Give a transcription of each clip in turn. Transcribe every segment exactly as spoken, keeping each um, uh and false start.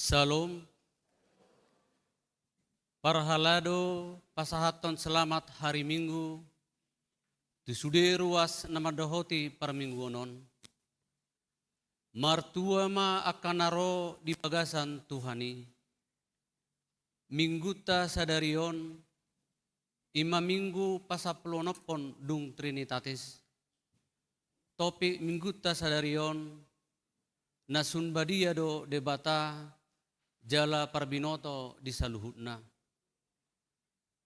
Syalom. Parhalado pasahathon selamat hari Minggu tu sude ruas na mandohoti parmingguon on. Martua ma angka na ro di bagasan Tuhan i. Minggunta sadari on, i ma Minggu pasampuluonomhon dung Trinitatis. Topik Minggunta sadari on, na sun badia do Debata jala parbinoto di saluhutna.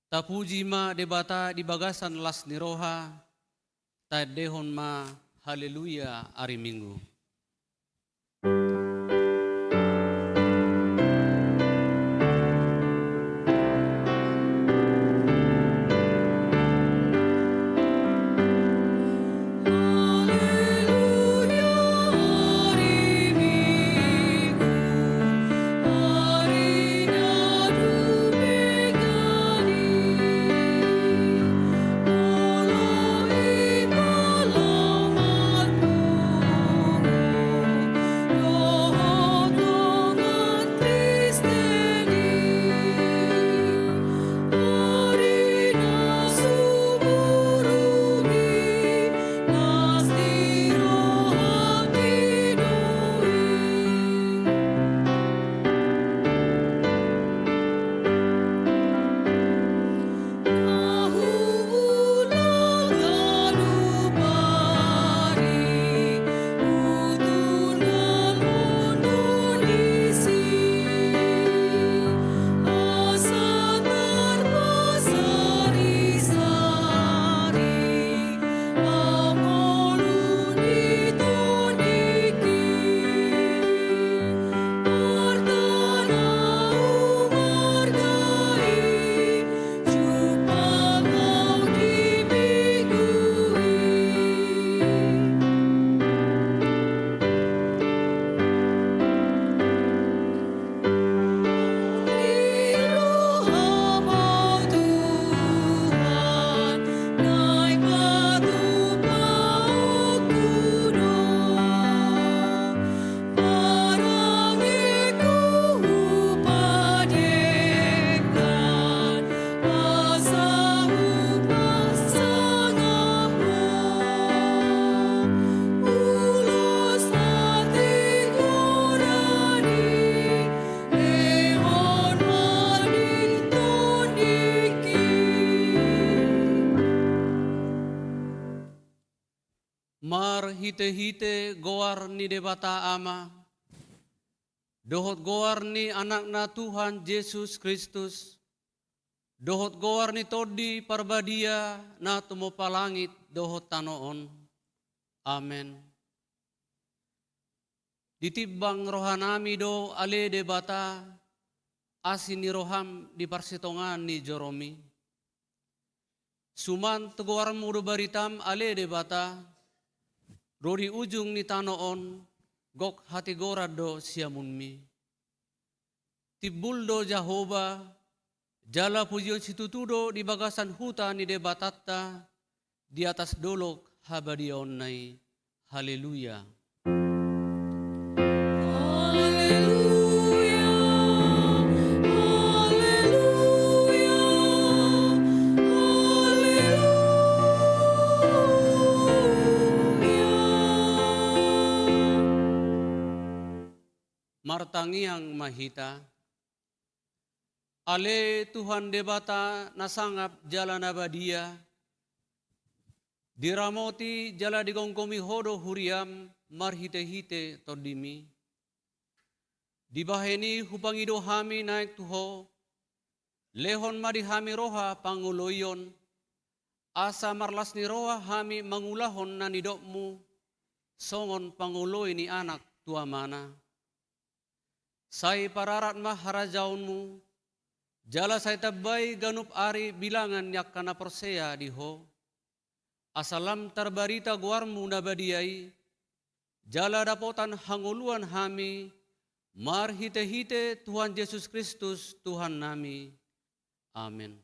Tapuji ma Debata di bagasan las ni roha, taendehon ma Haleluya ari Minggu. Marhitehite goar ni Debata Ama, dohot goar ni Anakna Tuhan Jesus Kristus, dohot goar ni Tondi Parbadia na tumompa langit dohot tano on. Amen. Ditimbang rohanami do ale Debata, asi ni roham di parsitongaan ni joromi. Suman tu goarmu do baritam ale Debata, ro di ujung ni tano on, gok hatigoran do siamunmi. Timbul do Jahowa, jala pujion situtu do di bagasan huta ni Debatanta, di atas dolok habadiaonna i. Haleluya. Haleluya, haleluya, haleluya. Martangiang ma hita. Ale Tuhan Debata na sangap jala na badia, diramoti jala digomgomi Ho do huriam marhitehite Tondimi. Dibahen i hupangido hami naeng tu Ho, lehon ma di hami roha pangoloion, asa marlas ni roha hami mangulahon na nidokmu, songon pangoloi ni anak tu amana. Sai pararat ma harajaonmu, jala sai tambai ganup ari bilangan ni angka na porsea di Ho. Asa lam tarbarita goarmu na badia i, jala dapotan hangoluan hami, marhitehite Tuhan Jesus Kristus Tuhannami. Amen.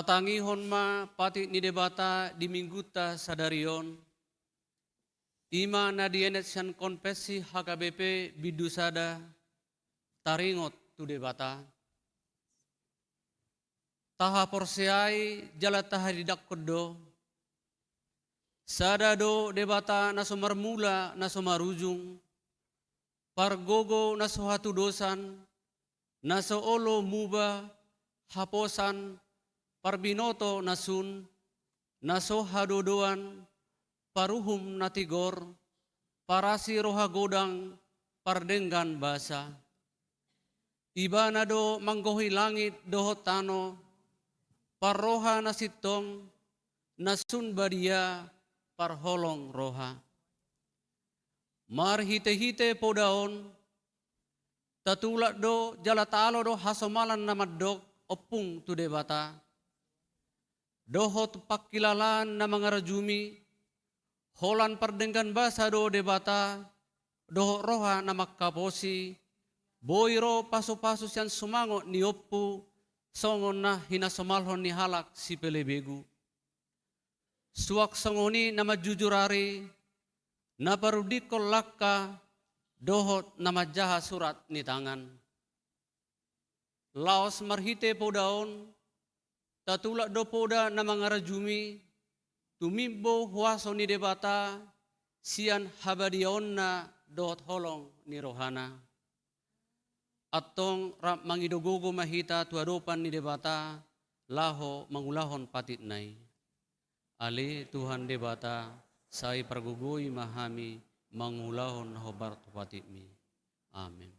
Tatangihon ma patik ni Debata di minggunta sadari on, i ma na dienet sian konfessi H K B P Bindu Sada, taringot tu Debata. Tahaporseai jala tahadindanghon do, sada do Debata na so marmula na so marujung, pargogo na so hatudosan, na so olo muba, haposan, parbinoto na sun, na so hadodoan, paruhum na tigor, parasi roha godang, pardenggan basa. Ibana do manggohi langit dohot tano, parroha na sintong, na sun badia, parholong roha. Marhitehite poda on, tatulak do jala taalo do hasomalan na mandok ompung tu Debata. Dohot pangkilalaan na mangarajumi, holan pardenggan basa do Debata, dohot roha na mangkaposi, boi ro pasupasu sian sumangot ni ompu, songon na hinasomalhon ni halak sipelebegu. Suang songon i na manjujur ari, na parundingkon langka, dohot na manjaha surat ni tangan. Laos marhite poda on, tatulak do poda na mangarajumi, tumimbo huaso ni Debata, sian habadiaonna dohot holong ni rohana. Antong rap mangido gogo ma hita tu adopan ni Debata, laho mangulahon patikna i. Ale Tuhan Debata, sai pargogoi ma hami mangulahon na hombar tu patikmi. Amen.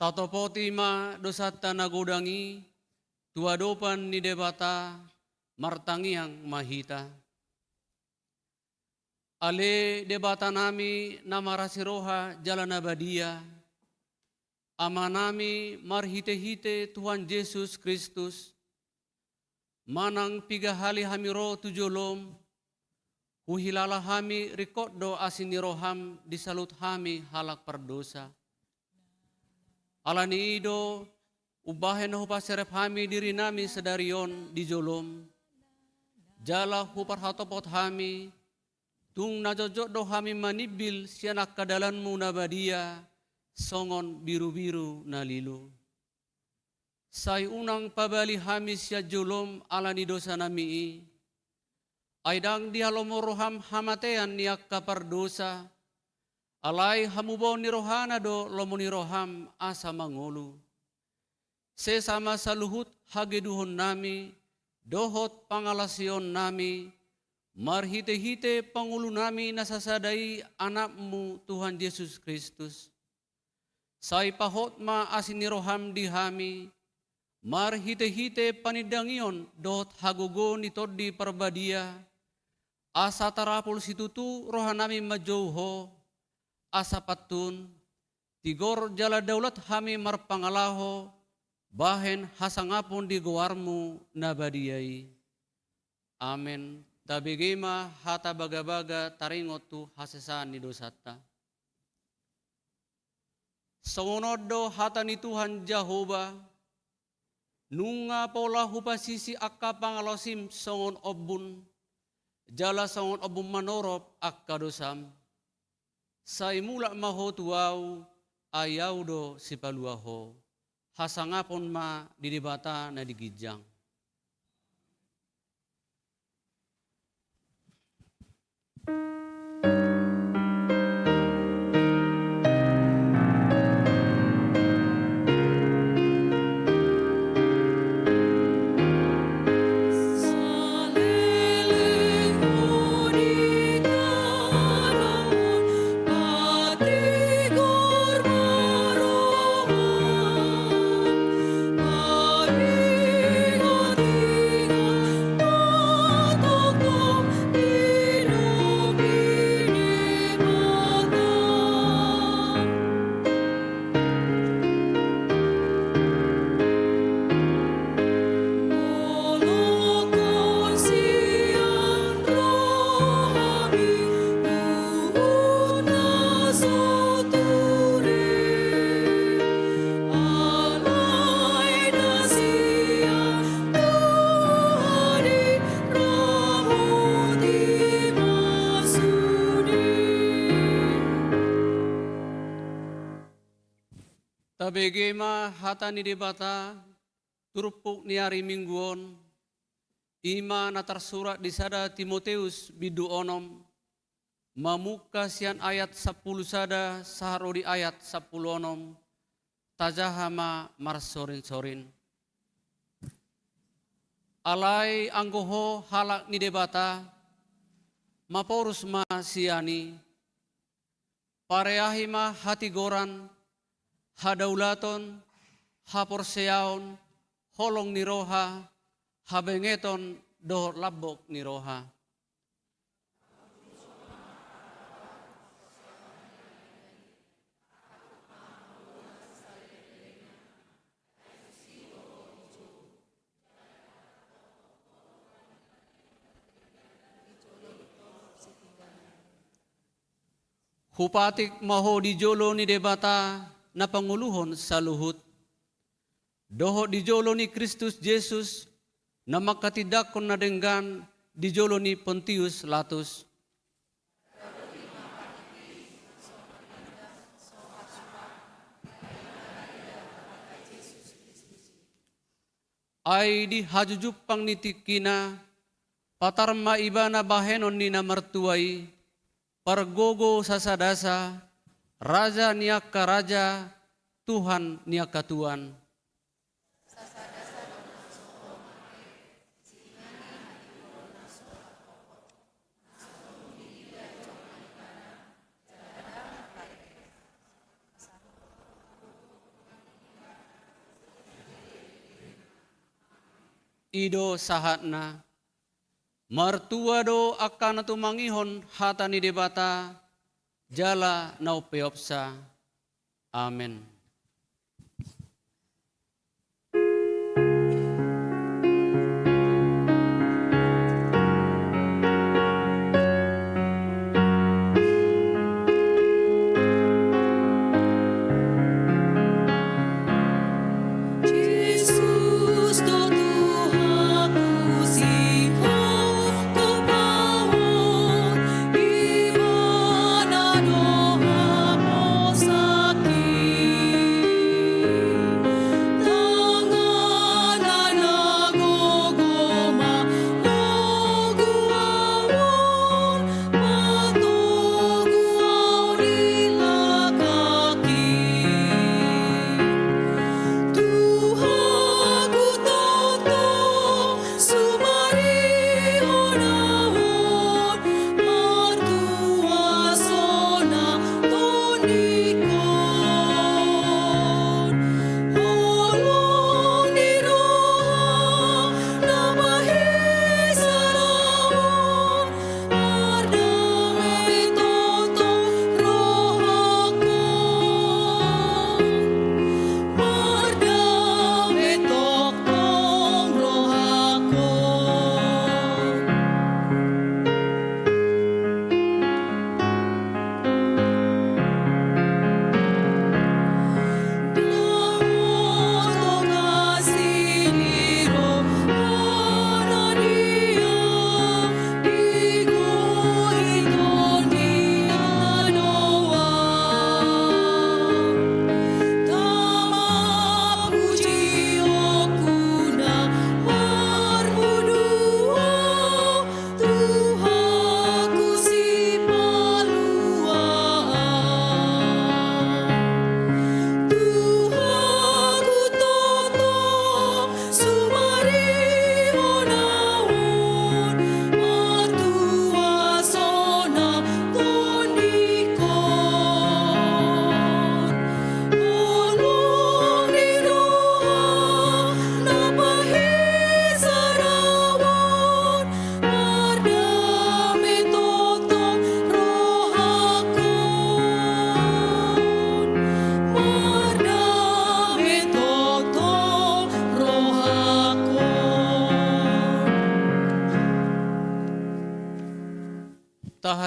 Tatopoti ma dosanta na godang i tu adopan ni Debata, martangiang ma hita. Ale Debatanami na marasi roha jala na badia, Amanami marhitehite Tuhan Jesus Kristus, manang piga hali hami ro tu jolom, huhilala hami ringkot do asi ni roham di saluhut hami halak pardosa. Ala ni i do, umbahen na hupaserep hami dirinami sadari on di jolom, jala huparhatopot hami, Tung na jotjot do hami manimbil sian angka dalanmu na badia, songon birubiru na lilu. Sai unang pabali hami sian jolom ala ni dosanami i. Ai ndang dihalomo roham hamatean ni angka pardosa, alai hamubaon ni rohana do lomo ni roham asa mangolu. Sesa ma saluhut hageduhonnami dohot pangalaosionami, marhitehite pangulunami na sasada i, Anakmu Tuhan Jesus Kristus. Sai pahot ma asi ni roham di hami, marhitehite panindangion dohot hagogoon ni Tondi Parbadia, asa tarapul situtu rohanami manjou Ho, asa pantun, tigor jala daulat hami marpangalaho, bahen hasangapon di goarmu na badia i. Amen. Tabege ma hata bagabaga taringot tu hasesaan ni dosanta. Songon on do hata ni Tuhan Jahowa, nunga pola hupasisi angka pangalaosim songon ombun, jala songon ombun manorop angka dosam. Sai mulak ma ho tu Ahu, ai Ahu do sipalua ho. Hasangapon ma di Debata na di ginjang. Tabege ma hata ni Debata, turpuk ni ari Minggu on, i ma na tarsurat di sada Timoteus bindu onom, mamungka sian ayat sampulu sada sahat ro di ayat sampulu onom, tajaha ma marsorinsorin. Alai anggo ho halak ni Debata, maporus ma sian i, pareahi ma hatigoran, hadaulaton, haporseaon, holong ni roha, habengeton dohot lambok ni roha. Hupatik ma ho di jolo ni Debata na pangoluhon saluhut, dohot di jolo ni Kristus Jesus, na manghatindanghon na denggan di jolo ni Pontius Latus. Ai di hajujumpang ni tingkina, patar ma ibana bahenon ni na martua i, pargogo sasadasa, raja ni angka raja, Tuhan ni angka tuan. I do sahatna. Martua do angka na tumangihon hata ni Debata, jala na umpeopsa. Amen.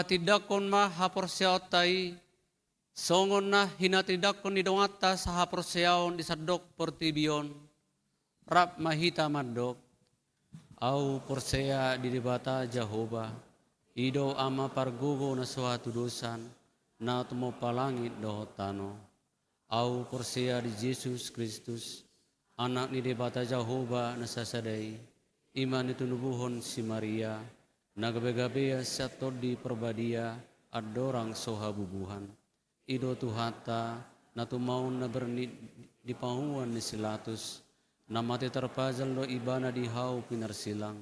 Tindanghon ma haporseaonta i, songon na hinatindangkon ni donganta sahaporseaon di sandok portibi on. Rap ma hita mandok: Ahu porsea di Debata Jahowa, i do Ama pargogo na so hatudosan, na tumompa langit dohot tano. Ahu porsea di Jesus Kristus, Anak ni Debata Jahowa na sasada i, i ma na tinubuhon si Maria, na gabegabean sian Tondi Parbadia, andorang so habubuhan. I do Tuhanta, na tumaon na bernit di panguhuman ni si Latus, na mate tarpajal do Ibana di hau pinarsilang,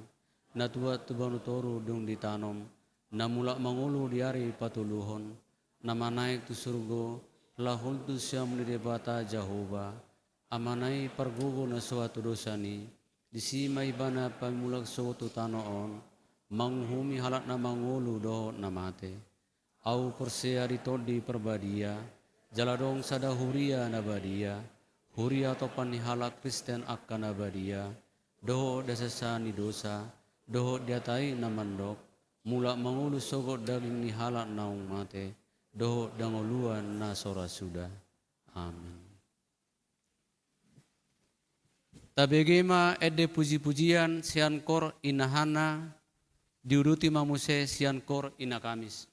na tuat tu banua toru dung ditanom, na mulak mangolu di ari patoluhon, na manaek tu surgo, laho tu siamun ni Debata Jahowa, Amana i pargogo na so hatudosan i. Disi ma Ibana pamulak sogot tu tano on, manguhumi halak na mangolu dohot na mate. Ahu porsea di Tondi Parbadia, jala adong sada huria na badia, huria tompa ni halak Kristen angka na badia, dohot di hasesaan ni dosa, dohot di hata i na mandok, mulak mangolu sogot daging ni halak naung mate, dohot di hangoluan na so ra suda. Amin. Tabege ma ende pujipujian sian kor Inna Hana, diuduti ma muse sian kor Inna Kamis.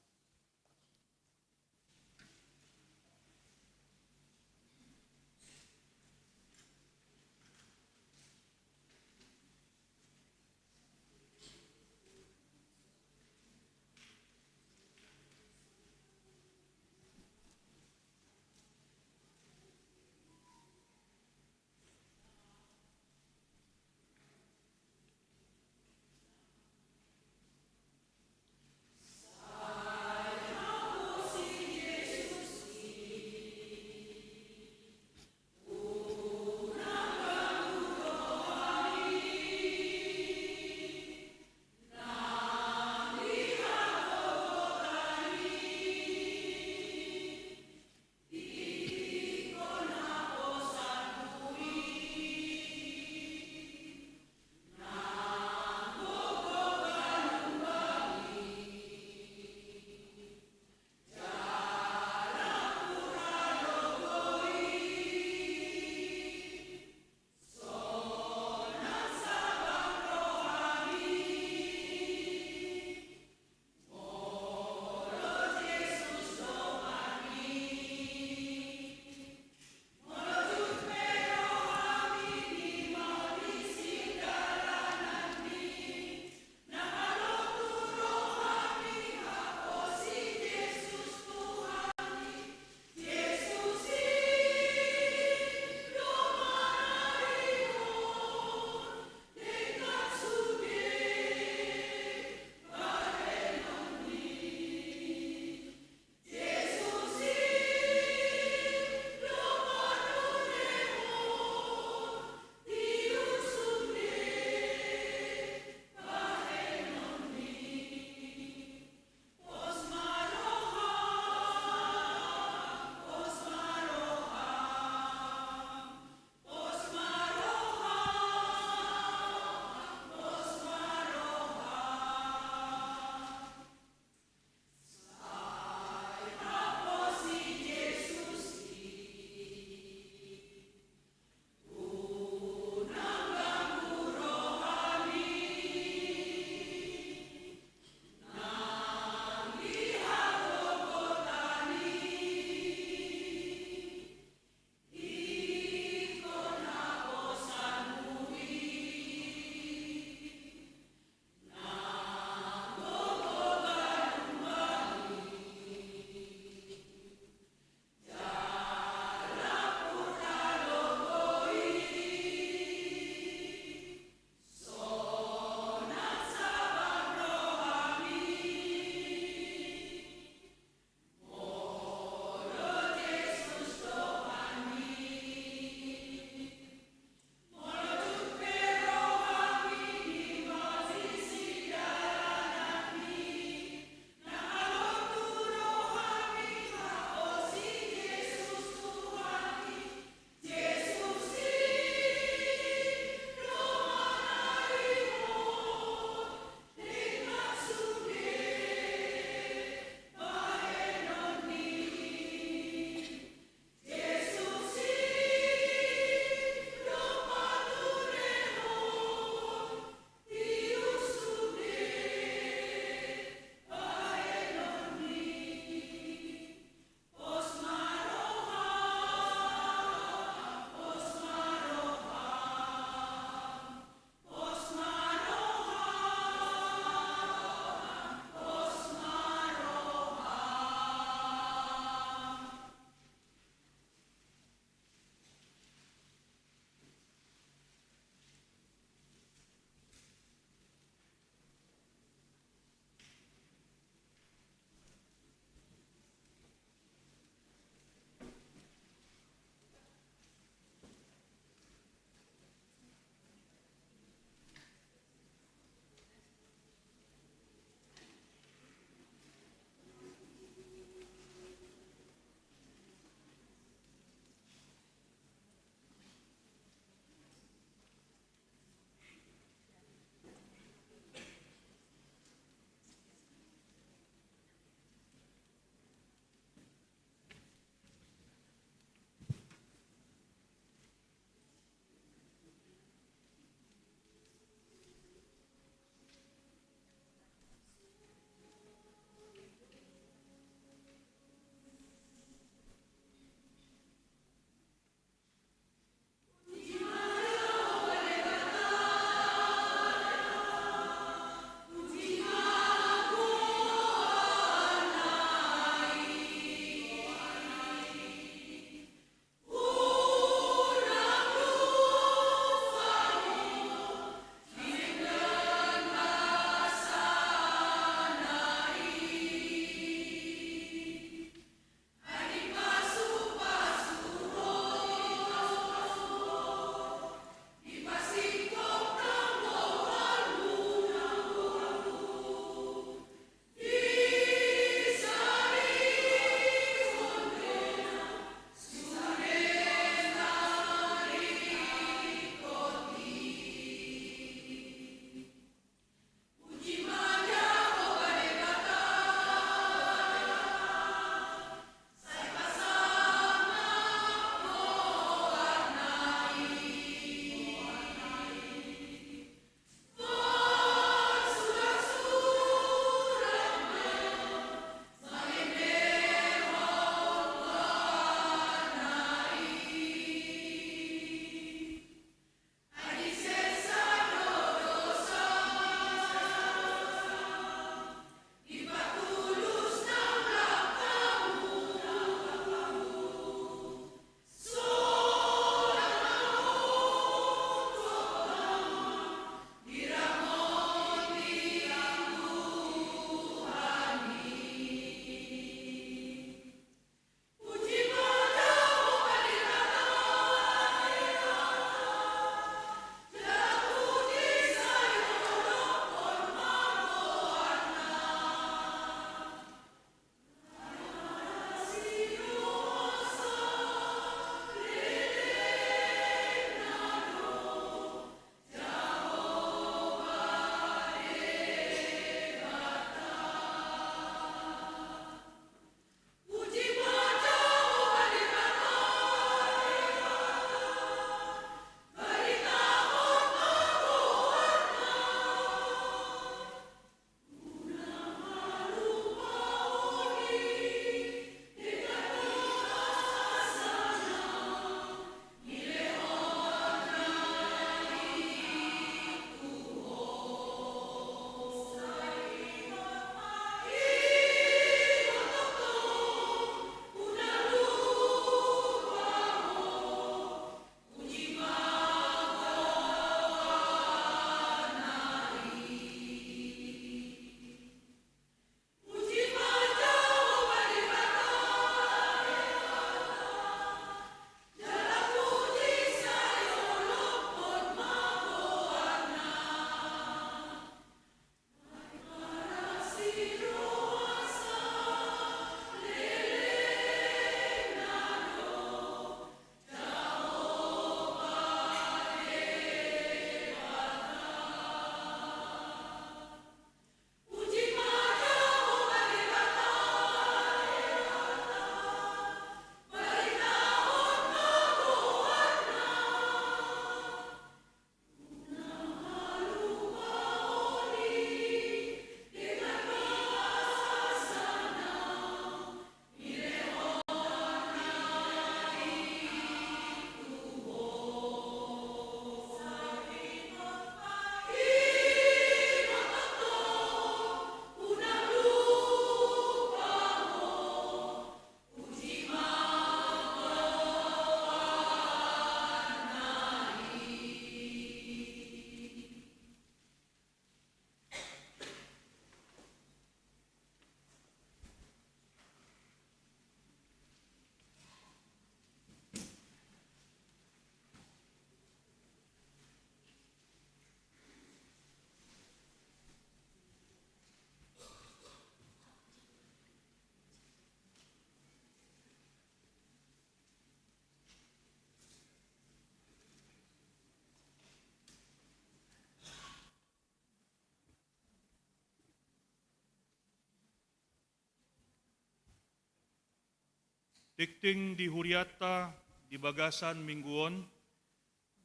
Tingting di hurianta di bagasan minggu on,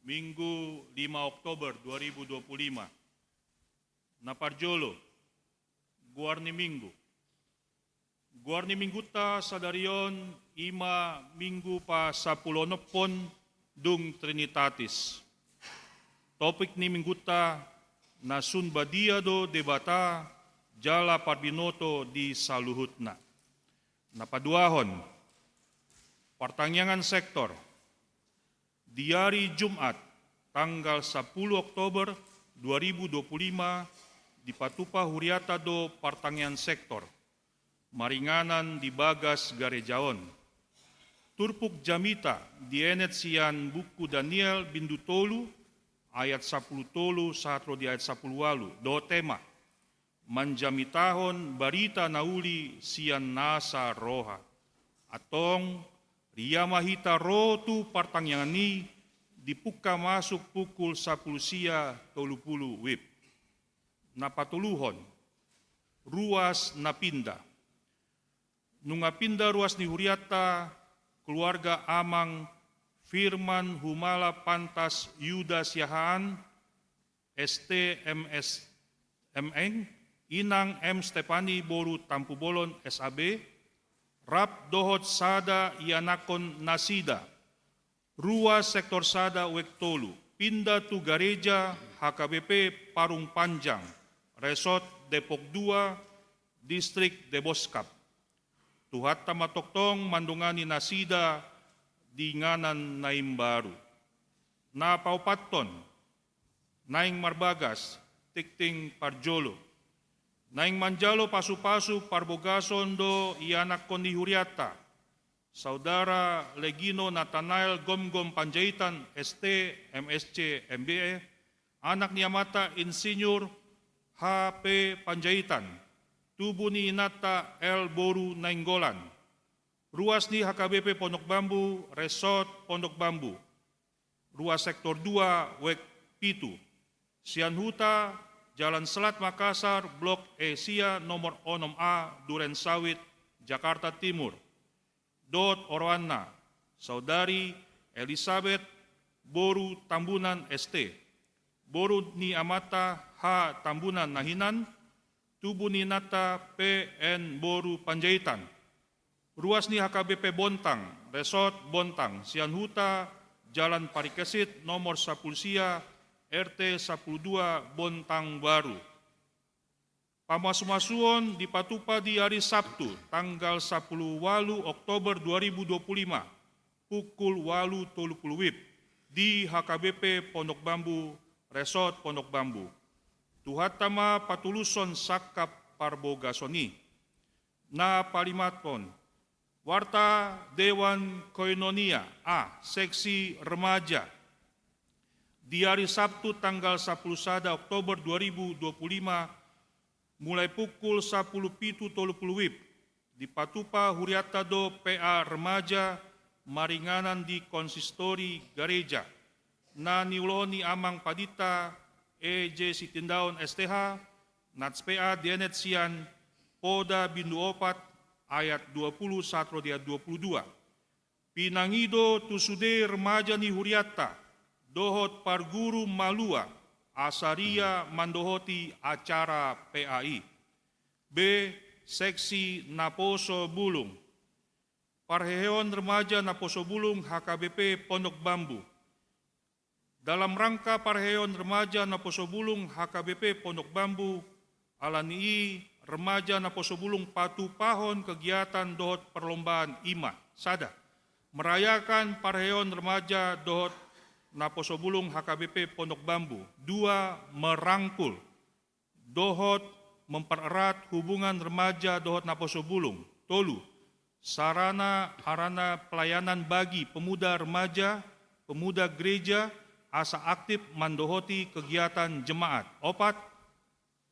Minggu lima Oktober dua ribu dua puluh lima. Na parjolo, goar ni minggu. Goar ni minggunta sadari on i ma Minggu pasampuluonomhon dung Trinitatis. Topik ni minggunta: Na sun badia do Debata jala parbinoto di saluhutna. Na paduahon, partangiangan sektor. Di ari Jumat, tanggal sampulu Oktober dua ribu dua puluh lima, dipatupa hurianta do partangiangan sektor maringanan di bagas gareja on. Turpuk jamita dienet sian Buku Daniel bindu tolu, ayat sampulu tolu sahat ro di ayat sampulu ualu, dohot tema: Manjamitahon barita na uli sian nasa roha. Antong, ria ma hita ro tu partangiangan i, dipungka masuk pukul sampulu sia tolu pulu wib. Na patoluhon, ruas na pinda. Nunga pinda ruas ni hurianta, keluarga amang Firman Humala Pantas Yuda Siahaan, S T, M S, M Eng, inang M Stepani boru Tampubolon, S A B, rap dohot sada ianakhon nasida, ruas sektor sada wijk tolu, pinda tu gareja H K B P Parung Panjang, Resort Depok dua, Distrik Deboskap. Tuhanta ma tongtong mandongani nasida di inganan na imbaru. Na paopathon, naeng marbagas, tingting parjolo. Naeng manjalo pasupasu parbogason do ianakhon ni hurianta, Saudara Legino Nathanael Gomgom Panjaitan, S T, M S C, M B E, anak ni amanta Insinyur H P Panjaitan, tubu ni inanta L boru Nainggolan. Ruas ni H K B P Pondok Bambu, Resort Pondok Bambu. Ruas sektor dua, wijk pitu. Sian huta, Jalan Selat Makassar, Blok E sia, nomor onom A, Duren Sawit, Jakarta Timur. Dohot oroanna, Saudari Elisabet boru Tambunan, S T, boru ni amanta H Tambunan na hinan, tubu ni inanta P N boru Panjaitan. Ruas ni H K B P Bontang, Resort Bontang, sian huta, Jalan Parikesit, nomor sampulu sia, R T sampulu dua, Bontang Baru. Pamasumasuon dipatupa di ari Sabtu, tanggal sampulu ualu Oktober dua ribu dua puluh lima, pukul ualu tolu pulu wib, di H K B P Pondok Bambu, Resort Pondok Bambu. Tuhanta ma patulushon sangkap parbogason i. Na palimathon, warta Dewan Koinonia A, seksi remaja. Di ari Sabtu tanggal sampulu sada Oktober dua ribu dua puluh lima, mulai pukul sampulu pitu tolu pulu wib, dipatupa hurianta do P A remaja maringanan di konsistori gareja, na niulohon ni amang padinta E J Sitindaon, S T H, nats P A dienet sian Poda bindu opat ayat dua pulu sahat ro di ayat dua pulu dua. Pinangido tu sude remaja ni hurianta dohot parguru malua asa ria mandohoti acara P A i. B, seksi naposo bulung. Parheheon remaja naposo bulung H K B P Pondok Bambu. Dalam rangka parheheon remaja naposo bulung H K B P Pondok Bambu, ala ni i remaja naposo bulung patupahon kegiatan dohot perlombaan i ma: sada, merayakan parheheon remaja dohot naposo bulung H K B P Pondok Bambu. Dua, merangkul dohot mempererat hubungan remaja dohot naposo bulung. Tolu, sarana arana pelayanan bagi pemuda remaja, pemuda gereja, asa aktif mandohoti kegiatan jemaat. Opat,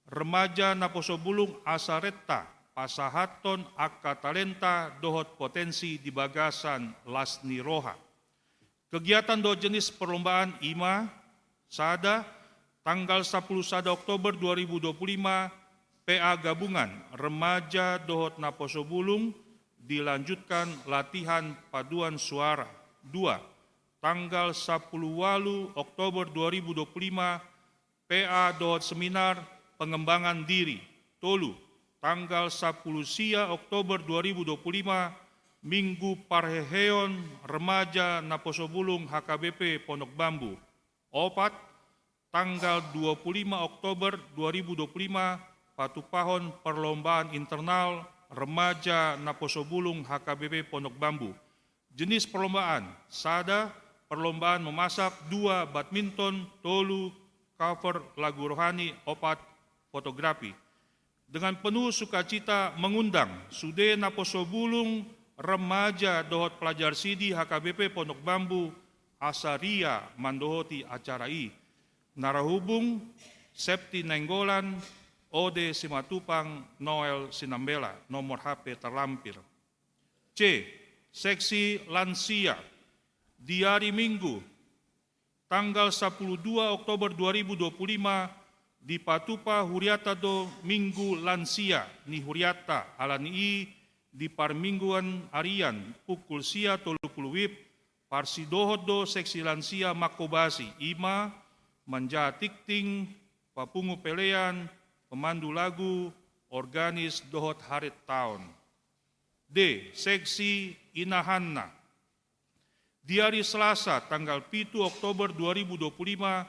remaja naposo bulung asa renta pasahathon angka talenta dohot potensi di bagasan las ni roha. Kegiatan dohot jenis perlombaan i ma: sada, tanggal sampulu sada Oktober dua ribu dua puluh lima, P A gabungan remaja dohot naposo bulung dilanjutkan latihan paduan suara. Dua, tanggal sapuluh walu Oktober dua ribu dua puluh lima, P A dohot seminar pengembangan diri. Tolu, tanggal sapuluh sia Oktober dua ribu dua puluh lima, Minggu Parheheon Remaja Naposobulung H K B P Pondok Bambu. Opat, tanggal dua puluh lima Oktober dua ribu dua puluh lima, patupahon perlombaan internal Remaja Naposobulung H K B P Pondok Bambu. Jenis perlombaan: sada, perlombaan memasak, dua, badminton, tolu, cover lagu rohani, opat, fotografi. Dengan penuh sukacita mengundang sude naposobulung, remaja dohot pelajar sidi H K B P Pondok Bambu asa ria mandohoti acara i. Narahubung: Septi Nainggolan, Ode Simatupang, Noel Sinambela, nomor H P terlampir. C, seksi lansia. Di ari Minggu, tanggal sapuluh dua Oktober dua ribu dua puluh lima, dipatupa huriata do Minggu Lansia ni huriata, alani i di parmingguan arian pukul sia tolu pulu WIB, parsidohot do seksi lansia mangkobasi, i ma manjaha tingting, papungu pelean, pemandu lagu, organis dohot haretaon. D, seksi inahanna. Di ari Selasa, tanggal pitu Oktober dua ribu dua puluh lima,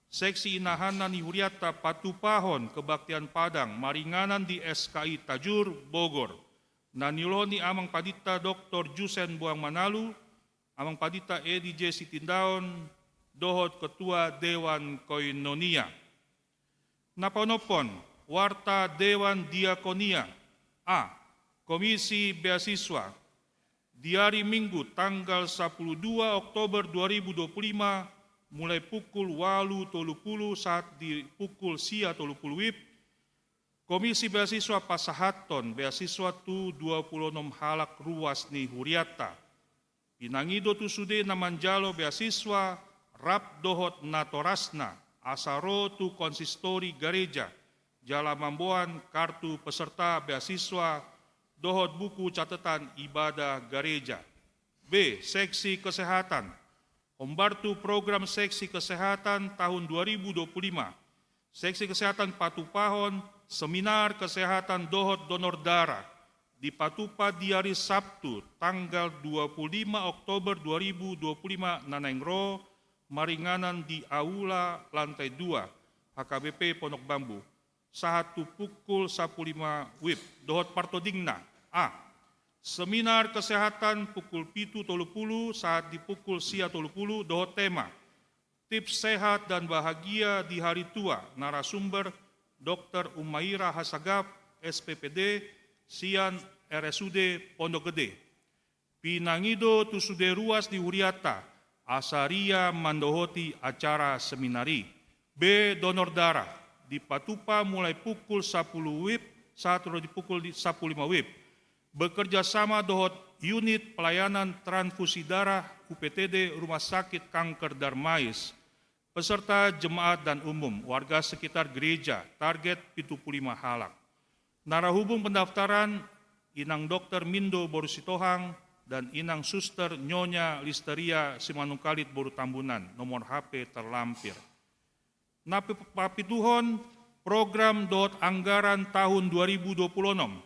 seksi inahanna ni huriata patupahon kebaktian Padang maringanan di S K I Tajur, Bogor, na niulohi ni Amang Padinta Doktor Jusen Boang Manalu, Amang Padinta Edi J Sitindaon, dohot Ketua Dewan Koinonia. Na paonomhon, warta Dewan Diakonia. A, Komisi Beasiswa. Di ari Minggu, tanggal sapuluh dua Oktober dua ribu dua puluh lima, mulai pukul walu tolu pulu sahat di pukul sia tolu pulu WIB, Komisi Beasiswa pasahathon beasiswa tu dua pulu onom halak ruas ni huriata. Pinangido tu sude na manjalo beasiswa rap dohot natorasna, asa ro tu konsistori gareja, jala mamboan kartu peserta beasiswa dohot buku catatan ibadah gareja. B, seksi kesehatan. Hombar tu program seksi kesehatan tahun dua ribu dua puluh lima. Seksi kesehatan patupahon seminar kesehatan dohot donor darah. Dipatupa di ari Sabtu, tanggal dua pulu lima Oktober dua ribu dua pulu lima na naeng ro, maringanan di aula lantai dua, H K B P Pondok Bambu, sahat tu pukul sampulu lima WIB, dohot partodingna. A, seminar kesehatan pukul pitu tolu pulu sahat di pukul sia tolu pulu, dohot tema Tips Sehat dan Bahagia di Hari Tua, narasumber Doktor Umaira Hasagaf, S P P D, sian R S U D Pondok Gede. Pinangido tu sude ruas ni huriata, asa ria mandohoti acara seminar i. B, donor darah, dipatupa mulai pukul sampulu WIB sahat ro di pukul di, sampulu lima WIB. Bekerja sama dohot unit pelayanan transfusi darah U P T D Rumah Sakit Kanker Darmais, beserta jemaat dan umum, warga sekitar gereja, target pitu pulu lima halak. Narahubung pendaftaran, Inang Dokter Mindo boru Sitohang dan Inang Suster Nyonya Listeria Simanungkalit boru Tambunan, nomor H P terlampir. Na pe-, papituhon, program dohot anggaran tahun dua ribu dua pulu onom.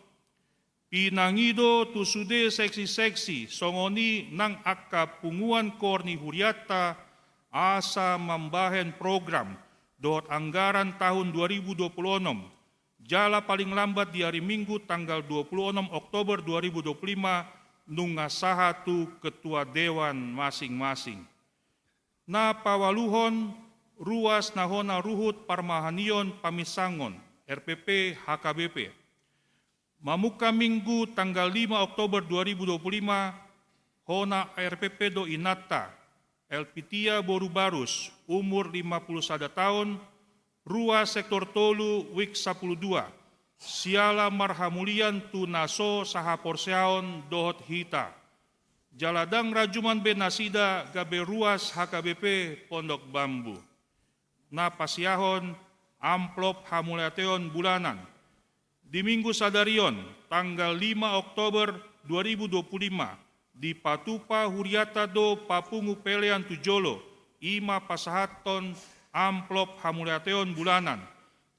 Pinangido tu sude seksi-seksi, songon i nang angka punguan koor ni huriata, asa mambahen program dohot anggaran tahun dua ribu dua pulu onom, jala paling lambat di ari Minggu tanggal dua pulu onom Oktober dua ribu dua pulu lima, nunga sahat tu ketua dewan masing-masing. Na paualuhon, ruas na hona ruhut parmahanion paminsangon, R P P H K B P. Mamungka Minggu tanggal lima Oktober dua ribu dua pulu lima, hona R P P do inanta, Elpitia boru Barus, umur lima pulu sada taon, ruas sektor tolu, wik sampulu dua, siala marhamulian tu na so sahaporseaon dohot hita. Jala ndang rajuman be nasida gabe ruas H K B P Pondok Bambu. Na pasiahon, amplop hamauliateon bulanan. Di Minggu sadari on, tanggal lima Oktober, dua ribu dua puluh lima, dipatupa hurianta do papungu pelean tu jolo, i ma pasahathon amplop hamauliateon bulanan.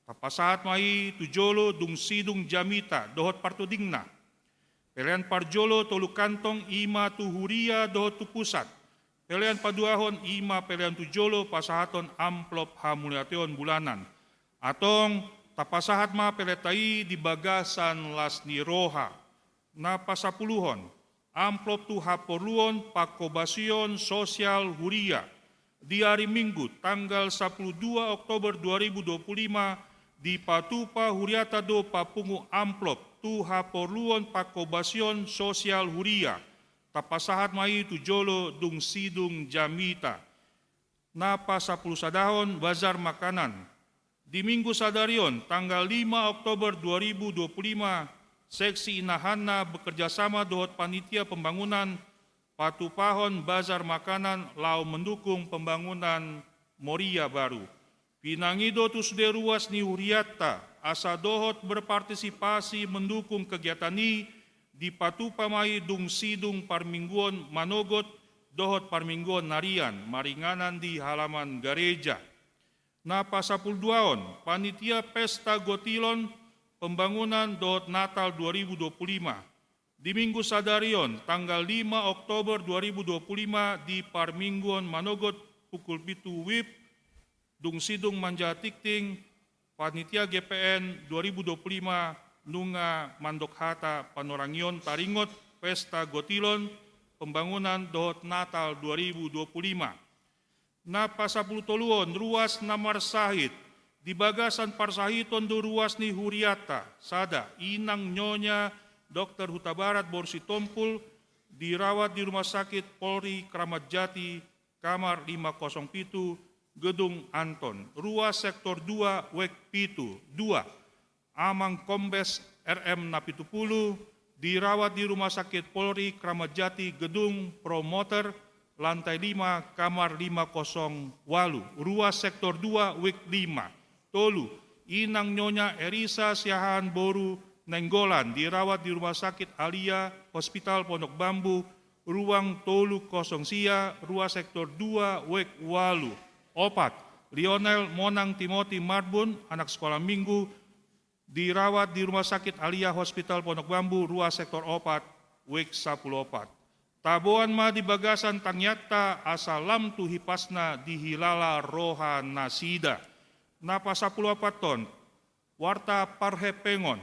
Tapasahat ma i tu jolo dung sidung jamita dohot partodingna. Pelean parjolo tolu kantong i ma tu huria dohot tu pusat. Pelean paduahon i ma pelean tu jolo pasahathon amplop hamauliateon bulanan. Antong, tapasahat ma peleanta i di bagasan las ni roha. Na pasapuluhon, amplop tu haporluon pangkobasion sosial huria. Di ari Minggu, tanggal sapuluh dua Oktober dua ribu dua puluh lima, dipatupa hurianta do papungu amplop tu haporluon pangkobasion sosial huria. Tapasahat ma i tu jolo dung sidung jamita. Na pasapuluh sadahon, bazar makanan. Di Minggu sadari on, tanggal lima Oktober dua ribu dua puluh lima, seksi Inahanna bekerja sama dohot panitia pembangunan patupahon bazar makanan laho mendukung pembangunan Moria Baru. Pinangido tu sude ruas ni hurianta asa dohot berpartisipasi mendukung kegiatan i, dipatupa ma i dung sidung parmingguon manogot dohot parmingguon narian maringanan di halaman gareja. Na pasapuluh duaon, panitia pesta gotilon pembangunan dohot Natal dua ribu dua puluh lima. Di Minggu sadari on, tanggal lima Oktober dua ribu dua puluh lima, di parmingguon manogot pukul pitu wib, dung sidung manjaha tingting, panitia G P N dua ribu dua puluh lima nunga mandok hata panorangion taringot pesta gotilon pembangunan dohot Natal dua ribu dua puluh lima. Na pasapuluh toluon, ruas na marsahit. Di bagasan parsahiton do ruas ni hurianta, sada, Inang Nyonya Dokter Hutabarat Boru Sitompul, dirawat di Rumah Sakit Polri Kramat Jati, kamar lima kosong pitu, Gedung Anton, ruas sektor dua, wing pitu, dua, Amang Kombes R M Napitupulu, dirawat di Rumah Sakit Polri Kramat Jati, Gedung Promoter, lantai lima, kamar lima kosong walu, ruas sektor dua, wing lima. Tolu, Inang Nyonya Erisa Siahaan Boru Nainggolan, dirawat di Rumah Sakit Alia Hospital Pondok Bambu, ruang tolu kosong sia, ruas sektor dua, wing walu. Opat, Lionel Monang Timothy Marbun, anak sekolah minggu, dirawat di Rumah Sakit Alia Hospital Pondok Bambu, ruas sektor opat, wing sampulu opat. Taboan ma di bagasan tangiangta asa lam tu hipasna dihilala rohanasida. Na pasampulu opathon, warta parhepengon.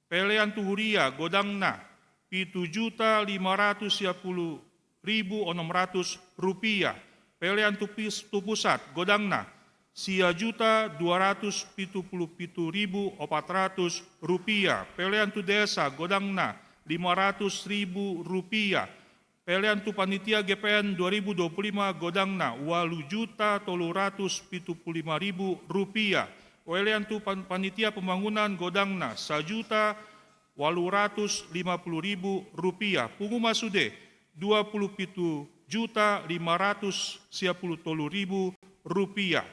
Pelean tu huria godangna pitu juta lima ratus sia pulu ribu onom ratus rupiah. Pelean tu pis-, tu pusat godangna sia juta dua ratus pitu pulu pitu ribu opat ratus rupiah. Pelean tu desa godangna lima ratus ribu rupiah. Pelean tu panitia G P N dua ribu dua puluh lima godangna ualu juta tolu ratus pitu pulu lima ribu rupiah. Pelean tu pan-, panitia pembangunan godangna sajuta ualu ratus lima pulu ribu rupiah. Pungu ma sude dua pulu pitu juta lima ratus sia pulu tolu ribu rupiah.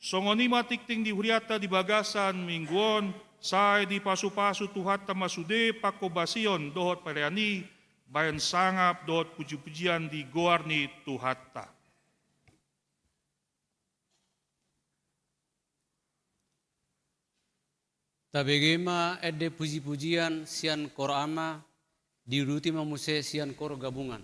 Songon i ma tingting di hurianta di bagasan minggu on, sai dipasupasu Tuhanta ma sude pangkobasion dohot pelean i, bahen sangap dohot pujipujian di goar ni Tuhanta. Tabege ma ende pujipujian sian Kor Ama, diuduti ma muse sian Kor Gabungan.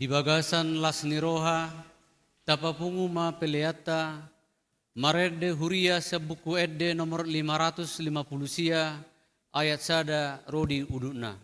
Di bagasan las ni roha, tapapungu ma peleanta, marende huria sian Buku Ende nomor lima ratus lima puluh sia, ayat sada ro di udutna.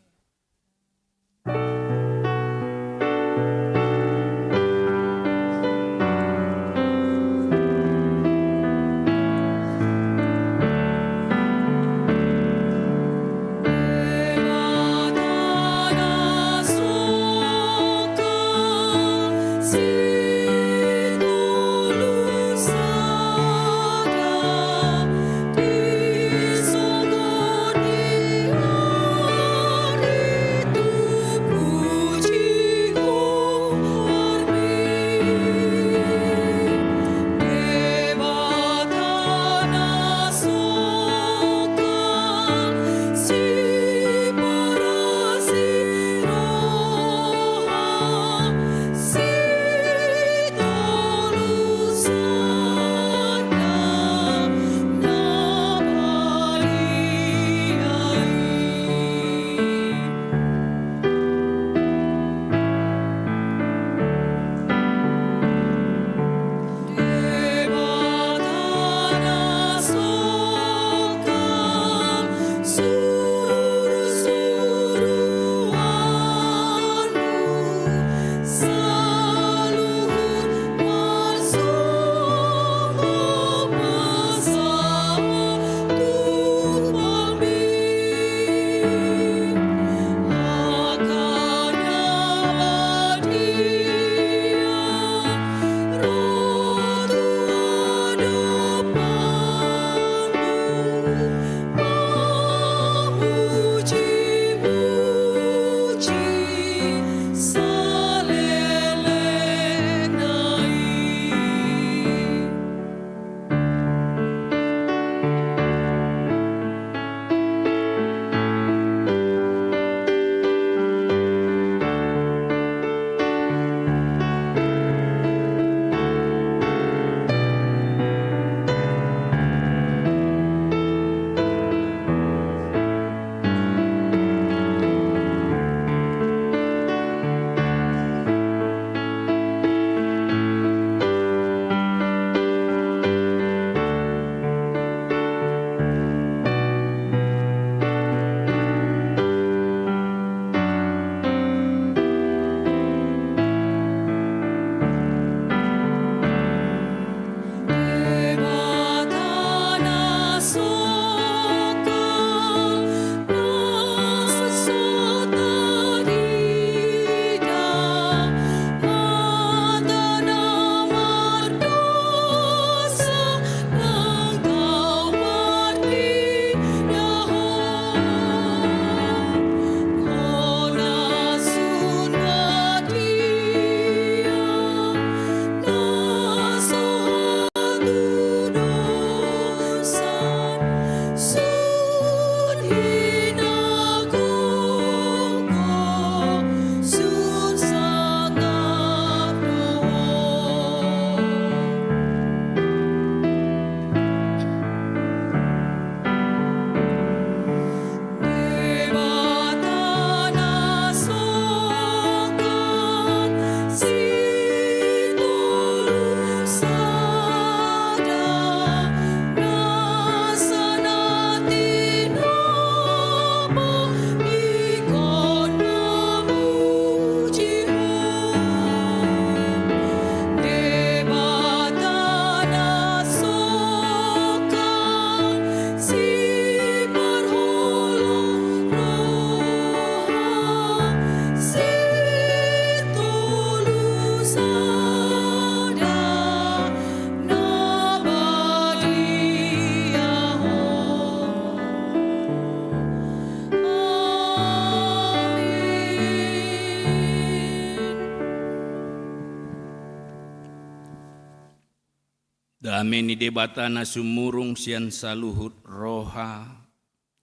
Dame ni Debata na sumurung sian saluhut roha,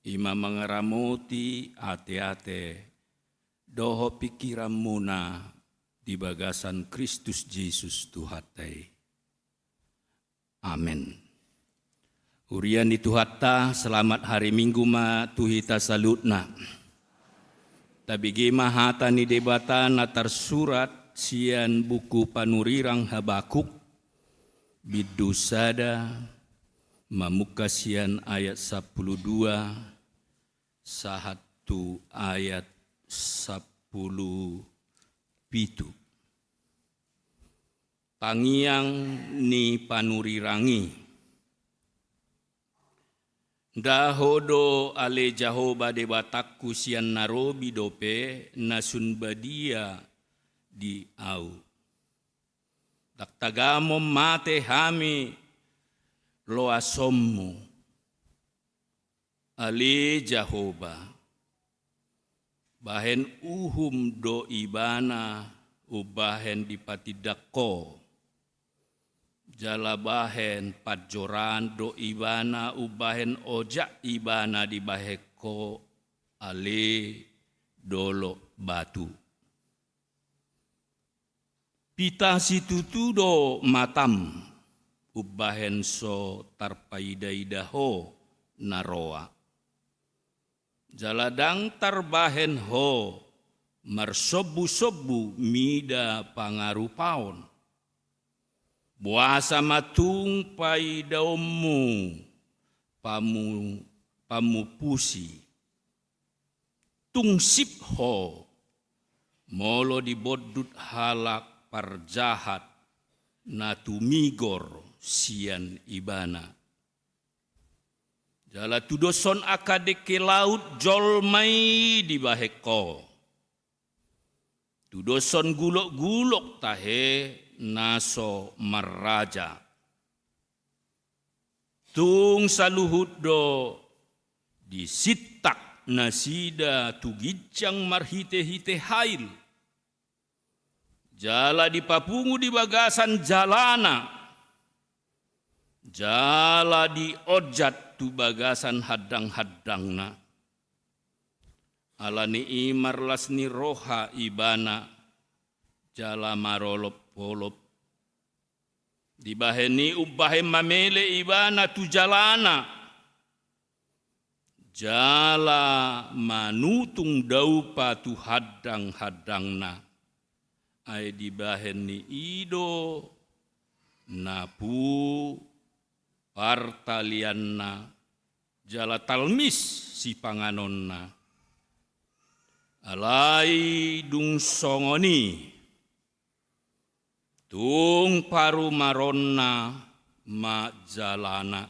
i ma mangaramoti ateate dohot pingkiranmuna di bagasan Kristus Jesus Tuhanta i. Amen. Huria ni Tuhanta, selamat hari Minggu ma tu hita saluhutna. Tabege ma hata ni Debata na tarsurat sian buku Panurirang Habakuk, bindu sada, mamungka sian ayat sampulu dua sahat tu ayat sampulu pitu. Tangiang ni panurirang i. Nda Ho do ale Jahowa Debatangku sian na robi dope na sun badia di ahu. Ndang tagamon mate hami loasonmu. Ale Jahowa, bahen uhum do Ibana umbahen dipatindang Ho, jala bahen panjoraan do Ibana umbahen ojak Ibana dibahen Ho, ale dolok batu. Pita situtu do matam umbahen so tarpaidaida Ho na roa. Jala ndang tarbahen Ho marsombusombu mida pangarupaon. Boasa ma tung paidaonmu pamu-, pamupusi? Tung sip Ho molo dibondut halak parjahat na tumigor sian Ibana. Jala tudoshon angka dengke laut jolma i dibahen Ho. Tudoshon gulokgulok tahe na so marraja. Tung saluhut do disintak nasida tu ginjang marhitehite hail. Jala dipapungu di bagasan jalana. Jala dionjat tu bagasan handanghandangna. Ala ni i marlas ni roha Ibana, jala marolopolop. Dibahen i umbahen mamele Ibana tu jalana, jala manutung daupa tu handanghandangna. Ai dibahen ni i do napu partalianna, jala talmis sipanganonna. Alai dung songon i, tung parumaronna ma jalana.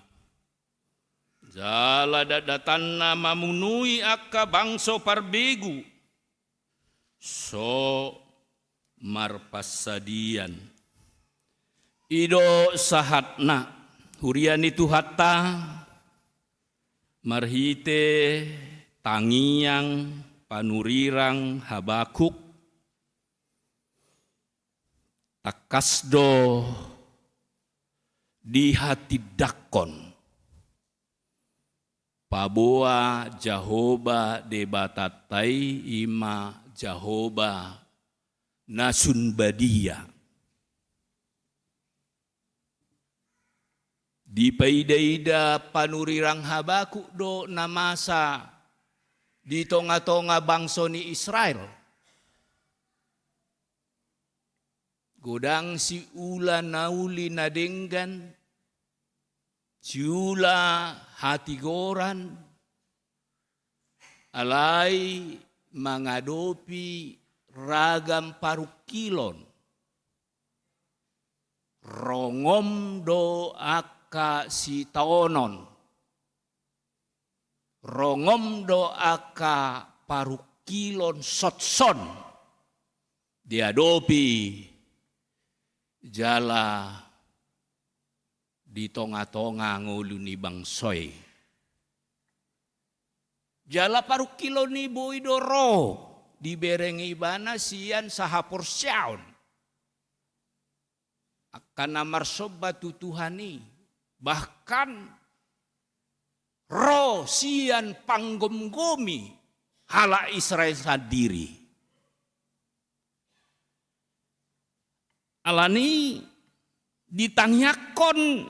Jala datdatanna mamunui angka bangso parbegu so marpansadian. I do sahatna, huria ni Tuhanta, marhite tangiang panurirang Habakuk, tangkas do dihatindangkon. Paboa Jahowa Debatanta i, i ma Jahowa na sun badia. Dipaidaida panurirang Habakuk do na masa di tongatonga bangso ni Israel. Godang siula na uli na denggan, siula hatigoran, alai mangadopi ragam parungkilon. Rongom do angka sitaonon. Rongom do angka parungkilon sotson diadopi jala di tongatonga ngolu ni bangso i. Jala parungkilon i boi do ro dibereng ibana sian sahaporseaon. Angka na marsomba tu Tuhan i, bahkan ro sian panggomgomi halak Israel sandiri. Alani ditangiangkon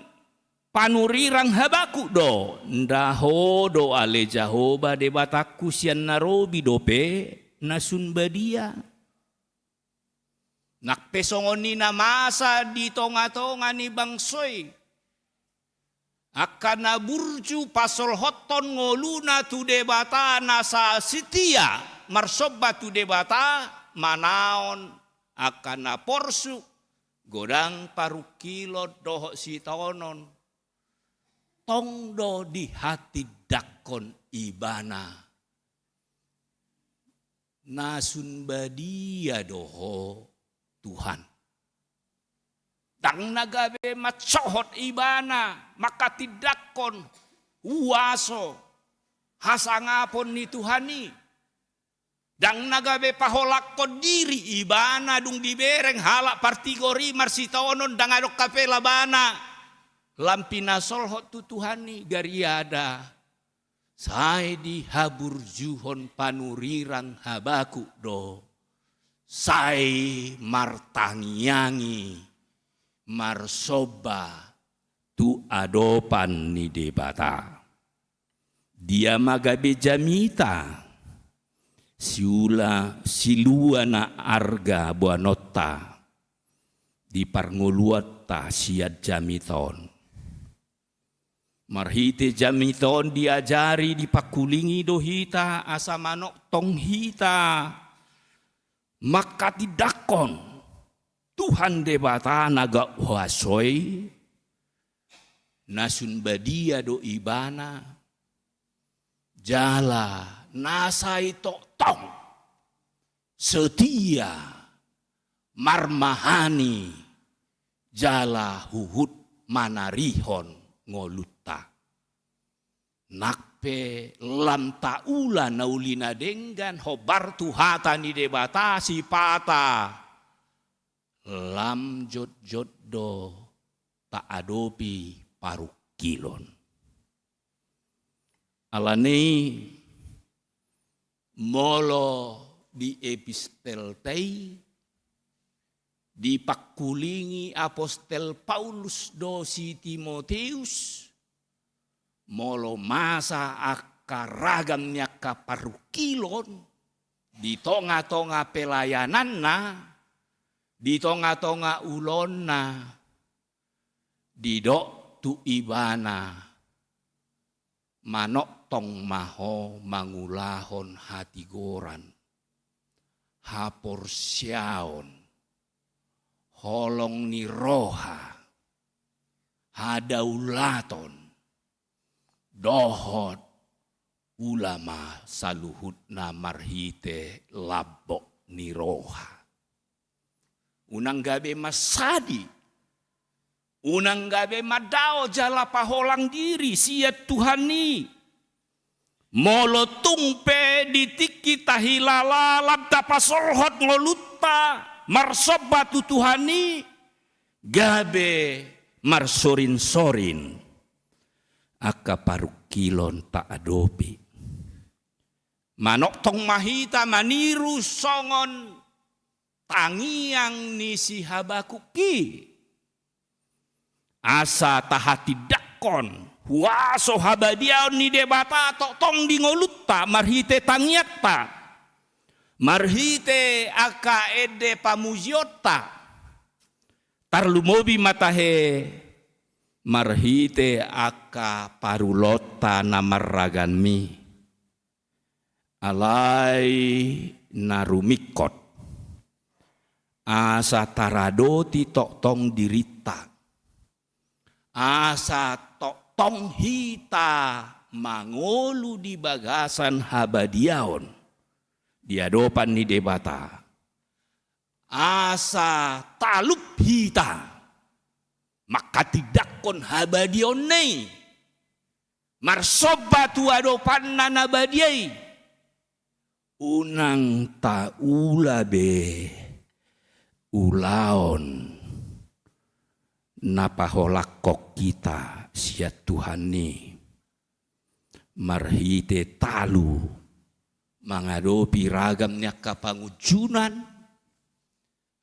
panurirang Habakuk do, nda Ho do ale Jahowa Debatangku sian na robi dope na sun badia. Nang pe songon i na masa di tonga-tonga ni bangso i, angka na burju pasolhothon ngoluna tu Debata na sa-, setia, marsomba tu Debata, manaon angka na porsuk, godang parungkilon dohot sitaonon, tong do dihatindangkon ibana. Na sun badia do ho, Tuhan. Ndang na gabe mansohot ibana, mangkatindangkon huaso, hasangapon ni Tuhan i. Ndang na gabe paholangkon diri ibana, dung dibereng halak partigor i marsitaonon, ndang adong hape labana lam pinasolhot tu Tuhan i, gariada sai dihaburjuhon panurirang Habakuk do, sai martangiangi marsomba tu adopan ni Debata. Dia ma gabe jamita, siula, silua na arga boanonta di parngoluonta sian jamita on. Marhite jamita on diajari, dipangkulingi do hita asa manongtong hita mangkatindangkon Tuhan Debata na gok huaso i, na sun badia do ibana, jala na sai tongtong setia, marmahani, jala huhut manarihon ngolunta. Nang pe lam taula na uli na denggan hombar tu hata ni Debata sipata, lam jotjot do taadopi parungkilon. Alani i, molo di epistelta i, dipangkulingi apostel Paulus do si Timoteus, molo masa angka ragam ni angka parungkilon di tonga-tonga pelayananna, di tonga-tonga ulaonna, didok tu ibana, manongtong ma ho mangulahon hatigoran, haporseaon, holong ni roha, hadaulaton, dohot ula ma saluhutna marhite lambok ni roha. Unang gabe mansadi, unang gabe mandao jala paholang diri sian Tuhan i. Molo tung pe di tingki tahilala lam tapasolhot ngolunta marsomba tu Tuhan i, gabe marsorinsorin angka parungkilon taadopi. Manongtong ma hita maniru songon tangiang ni si Habakuk i. Asa tahatindangkon huaso habadiaon ni Debata tongtong di ngolunta marhite tangiangta, marhite angka ende pamujionta, tarlumobi ma tahe marhite angka parulaonta na marragam i. Alai na rumingkot, asa taradoti tongtong dirinta, asa tongtong hita mangolu di bagasan habadiaon di adopan ni Debata, asa talup hita mangkatindangkon habadiaonna i, marsomba tu adopanna na badia i. Unang taula be ulaon na paholangkon hita sian Tuhan i, marhite talu mangadopi ragam ni angka pangunjunan,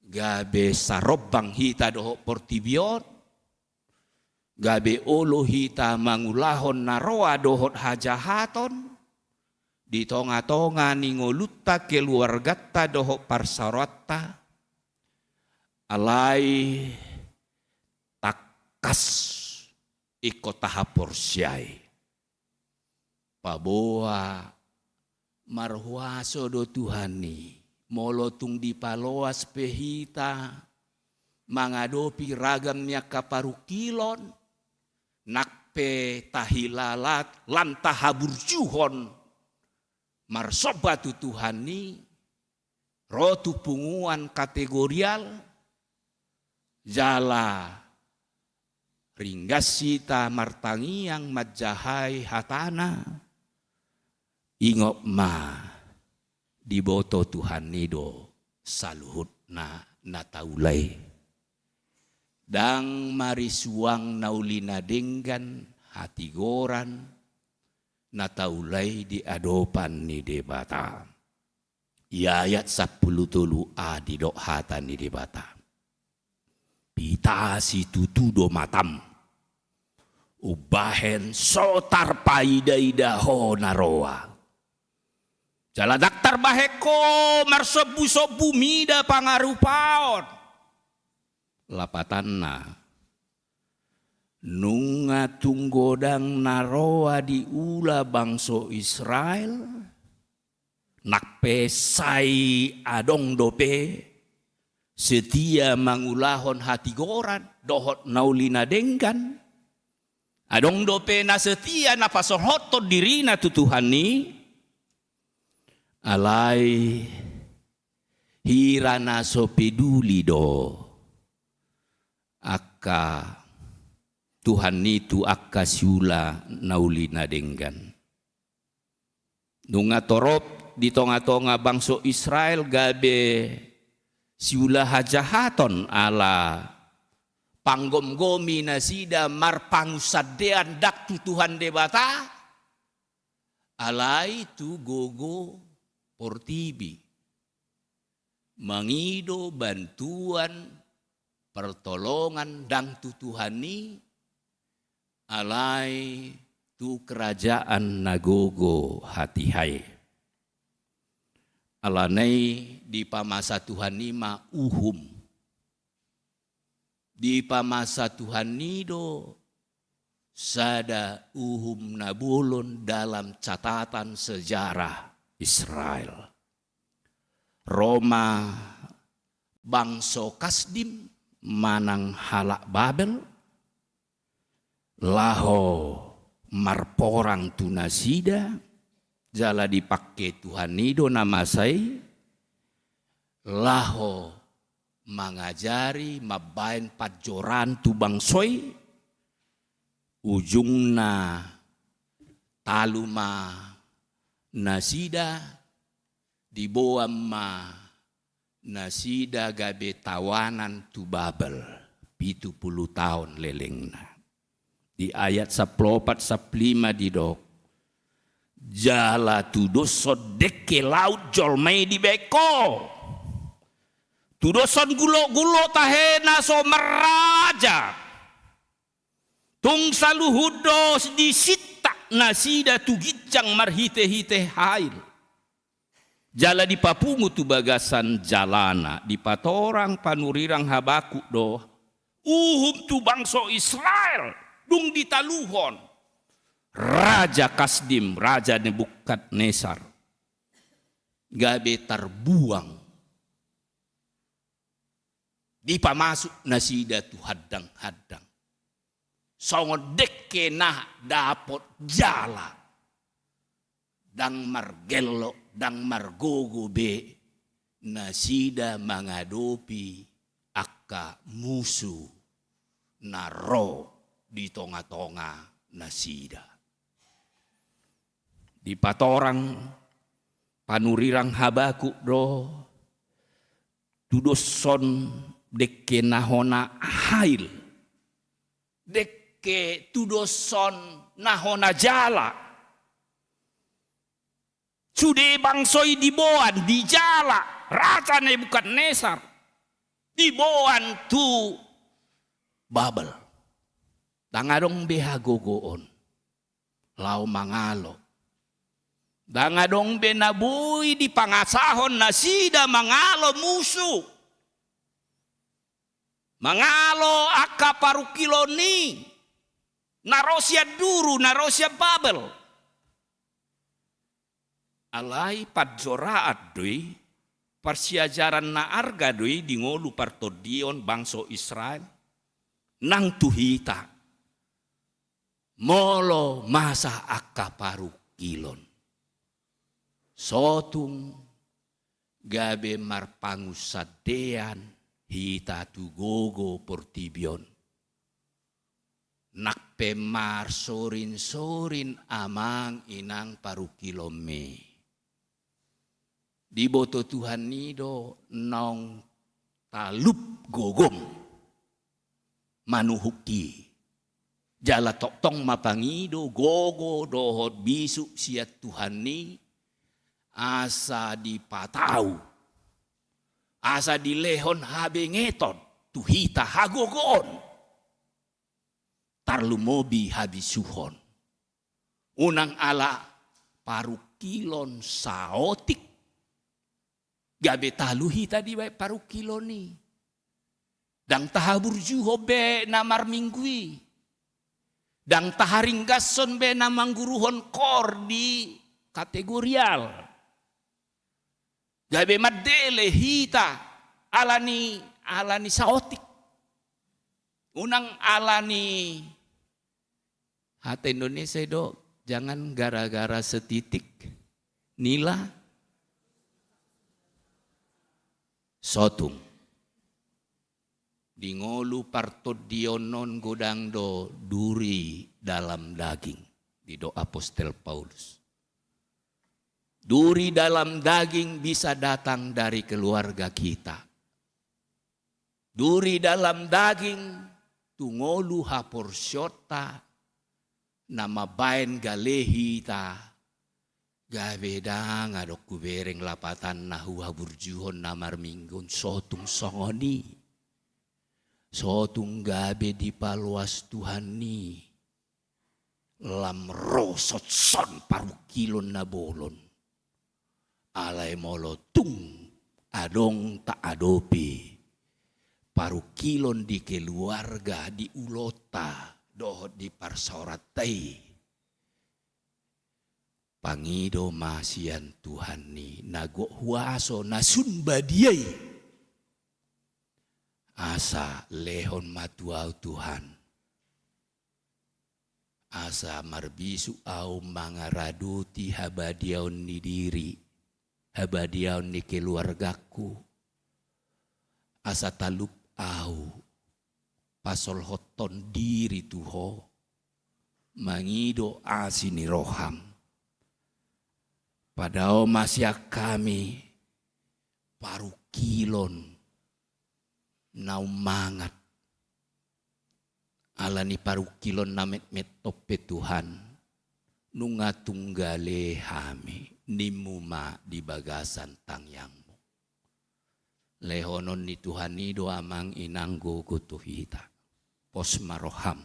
gabe sarombang hita dohot portibi on, gabe olo hita mangulahon na roa dohot hajahaton di tongatonga ni ngolunta, keluarganta dohot parsaoranta. Alai tangkas ingkon tahaporseai. Paboa marhuaso do Tuhan i, molo tung dipaloas pe hita mangadopi ragam ni angka parungkilon, nang pe tahilala lan tahaburjuhon marsomba tu Tuhan i, ro tu punguan kategorial, jala ringgas hita martangiang manjahai hatana, ingot ma diboto Tuhan i do saluhutna na taula i. Ndang marisuang na uli na denggan hatigoran na taula i di adopan ni Debata. Di ayat sampulu tolu a didok hata ni Debata: Pitasi tutu do matam umbahen so tarpaidaida ho na roa. Jala ndang tarbahen ho marsombusombu mida pangarupaon. Lapatanna, nunga tung godang na roa diula bangso Israel, nang pe sai adong dope setia mangulahon hatigoran dohot na uli na denggan. Adong dope na setia na pasolhothon dirina tu Tuhan i. Alai hira na so peduli do angka Tuhan i tu angka siula na uli na denggan. Nunga torop di tongatonga bangso Israel gabe siula hajahaton ala panggomgomi nasida marpangunsandean ndang tu Tuhan Debata, alai tu gogo portibi. Mangido bantuan pertolongan ndang tu Tuhan i, alai tu kerajaan na gogo hatiha i. Alani i dipamasa Tuhan i ma uhum. Dipamasa Tuhan i do sada uhum na bolon dalam catatan sejarah Israel. Ro ma bangso Kasdim manang halak Babel laho marporang tu nasida, jala dipangke Tuhan i do na masa i laho mangajari mambaen panjoraan tu bangso i. Ujungna talu ma nasida, diboan ma nasida gabe tawanan tu Babel, pitu pulu taon lelengna. Di ayat sampulu opat sampulu lima didok: Jala tudoshon dengke laut jolma i dibaen ho. Tudoshon gulok-gulok tahe na so marraja. Tung saluhut do disintak nasida tu ginjang marhite-hite hail. Jala dipapungu tu bagasan jalana, dipatorang panurirang Habakuk do uhum tu bangso Israel, dung ditaluhon Raja Kasdim, Raja Nebukadnesar, gabe tarbuang. Dipamasuk nasida tu handang-handang. Songon dengke na dapot jala. Ndang margellok, ndang margogo be nasida mangadopi angka musu na ro di tonga-tonga nasida. Dipatorang panurirang Habakuk do tudoshon dengke na hona hail, dengke tudoshon na hona jala. Sude bangso i diboan, dijala Raja Nebukadnesar, diboan tu Babel. Ndang adong be hagogoon laho mangalo. Ndang adong be na boi dipangasahon nasida mangalo musu. Mangalo angka parungkilon i na ro sian duru, na ro sian Babel. Alai panjoraan do i, parsiajaran na arga do i di ngolu partondion bangso Israel, nang tu hita. Molo masa angka parungkilon, sotung gabe marpangunsandean hita tu gogo portibi on. Nang pe marsorinsorin amang inang parungkilonmi, diboto Tuhan i do naung talup gogom manuhuk i. Jala tongtong ma pangido gogo dohot bisuk sian Tuhan i, asa dipatau, asa dilehon habengeton tu hita, hagogoon, tarlumobi habisuhon. Unang ala parungkilon saotik gabe talu hita dibaen parungkilon i. Ndang tahaburjuhon be na marminggu i. Ndang taharinggashon be na mangguruhon koor di kategorial. Gabe mandele hita alani, alani saotik. Unang alani, hata Indonesia i do, jangan gara-gara setitik nila sotung. Di ngolu partondion on godang do duri dalam daging, didok apostel Paulus. Duri dalam daging bisa datang dari keluarga kita. Duri dalam daging tu ngolu haporseaonta na mambaen gale hita. Gabe ndang adong hubereng lapatanna huhaburjuhon na marminggu on, sotung songon i. Sotung gabe dipaloas Tuhan i. Lam ro songon parungkilon na bolon. Alai molo tung adong taadopi parungkilon di keluarga, di ulaonta dohot di parsaoranta i, pangido ma sian Tuhan i na gok huaso na sun badia i. Asa lehon ma tu ahu Tuhan, asa marbisuk ahu mangaradoti habadiaon ni diri, habadiaon ni keluargangku. Asa talup ahu pasolhothon diri tu Ho, mangido asi ni roham. Padao ma sian hami parungkilon na ummangat. Alani parungkilon na metmet on pe Tuhan, nunga tung gale hami, nimmu ma di bagasan tangiangmu. Lehonon ni Tuhan i do amang inang gogo tu hita. Pos ma roham.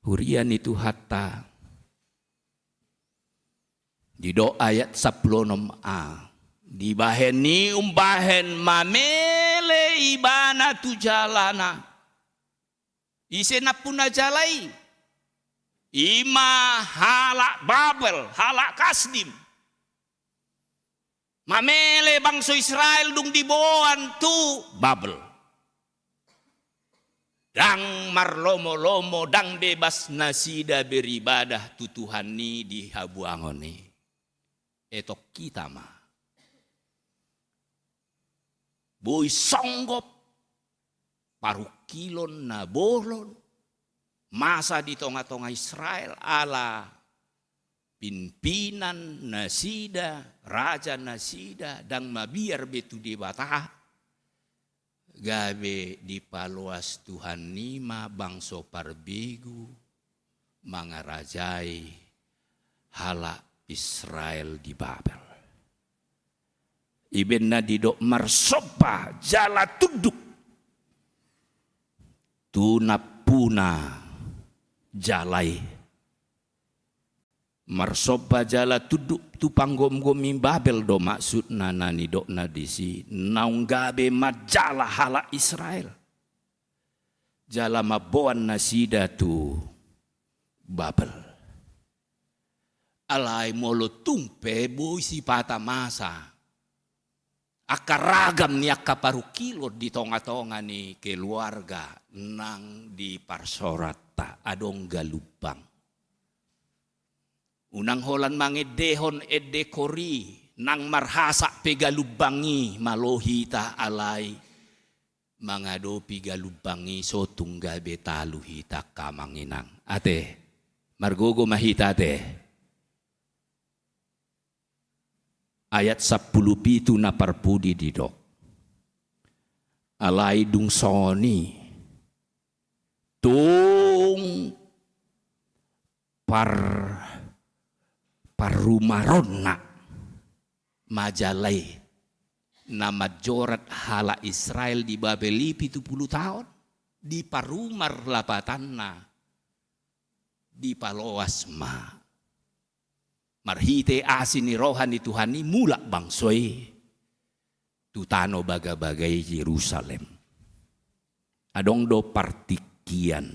Huria ni Tuhanta, didok ayat sampulu onom a, dibahen i umbahen mamele ibana tu jalana. Ise nampuna jala i? I ma halak Babel, halak Kasdim. Mamele bangso Israel dung diboan tu Babel. Ndang marlomolomo, ndang bebas nasida beribadah tu Tuhan i di habuangon i. Etong hita ma. Boi songgop parungkilon na bolon masa di tongatonga Israel ala pimpinan nasida, raja nasida, ndang mabiar be tu Debata, gabe dipaloas Tuhan i ma bangso parbegu mangarajai halak Israel di Babel. Ibaen na didok marsomba jala tunduk tu nampuna jala i. marsomba jala tunduk tu panggomgomi Babel do maksudna na nidokna disi, naung gabe manjala halak Israel. Jala mamboan nasida tu Babel. Alai molo tung pe boi sipata masa, angka ragam ni angka parungkilon di tongatonga ni keluarga nang di parsoranta adong galumbang. Unang holan mangendehon ende kori, nang marhasak pe galumbang i malo hita alai mangadopi galumbang i so tung gabe talu hita angka amang inang. Ate, margogo ma hita ate. Ayat sampulu pitu na parpudi didok. Alai dung songon i tung par, parumaronna ma jala i na manjorat halak Israel di Babel i pitu pulu taon, diparumar lapatanna, dipaloas ma marhite asi ni roha ni Tuhan i mulak bangso i tu tano bagabaga i Jerusalem. Adong do partingkian.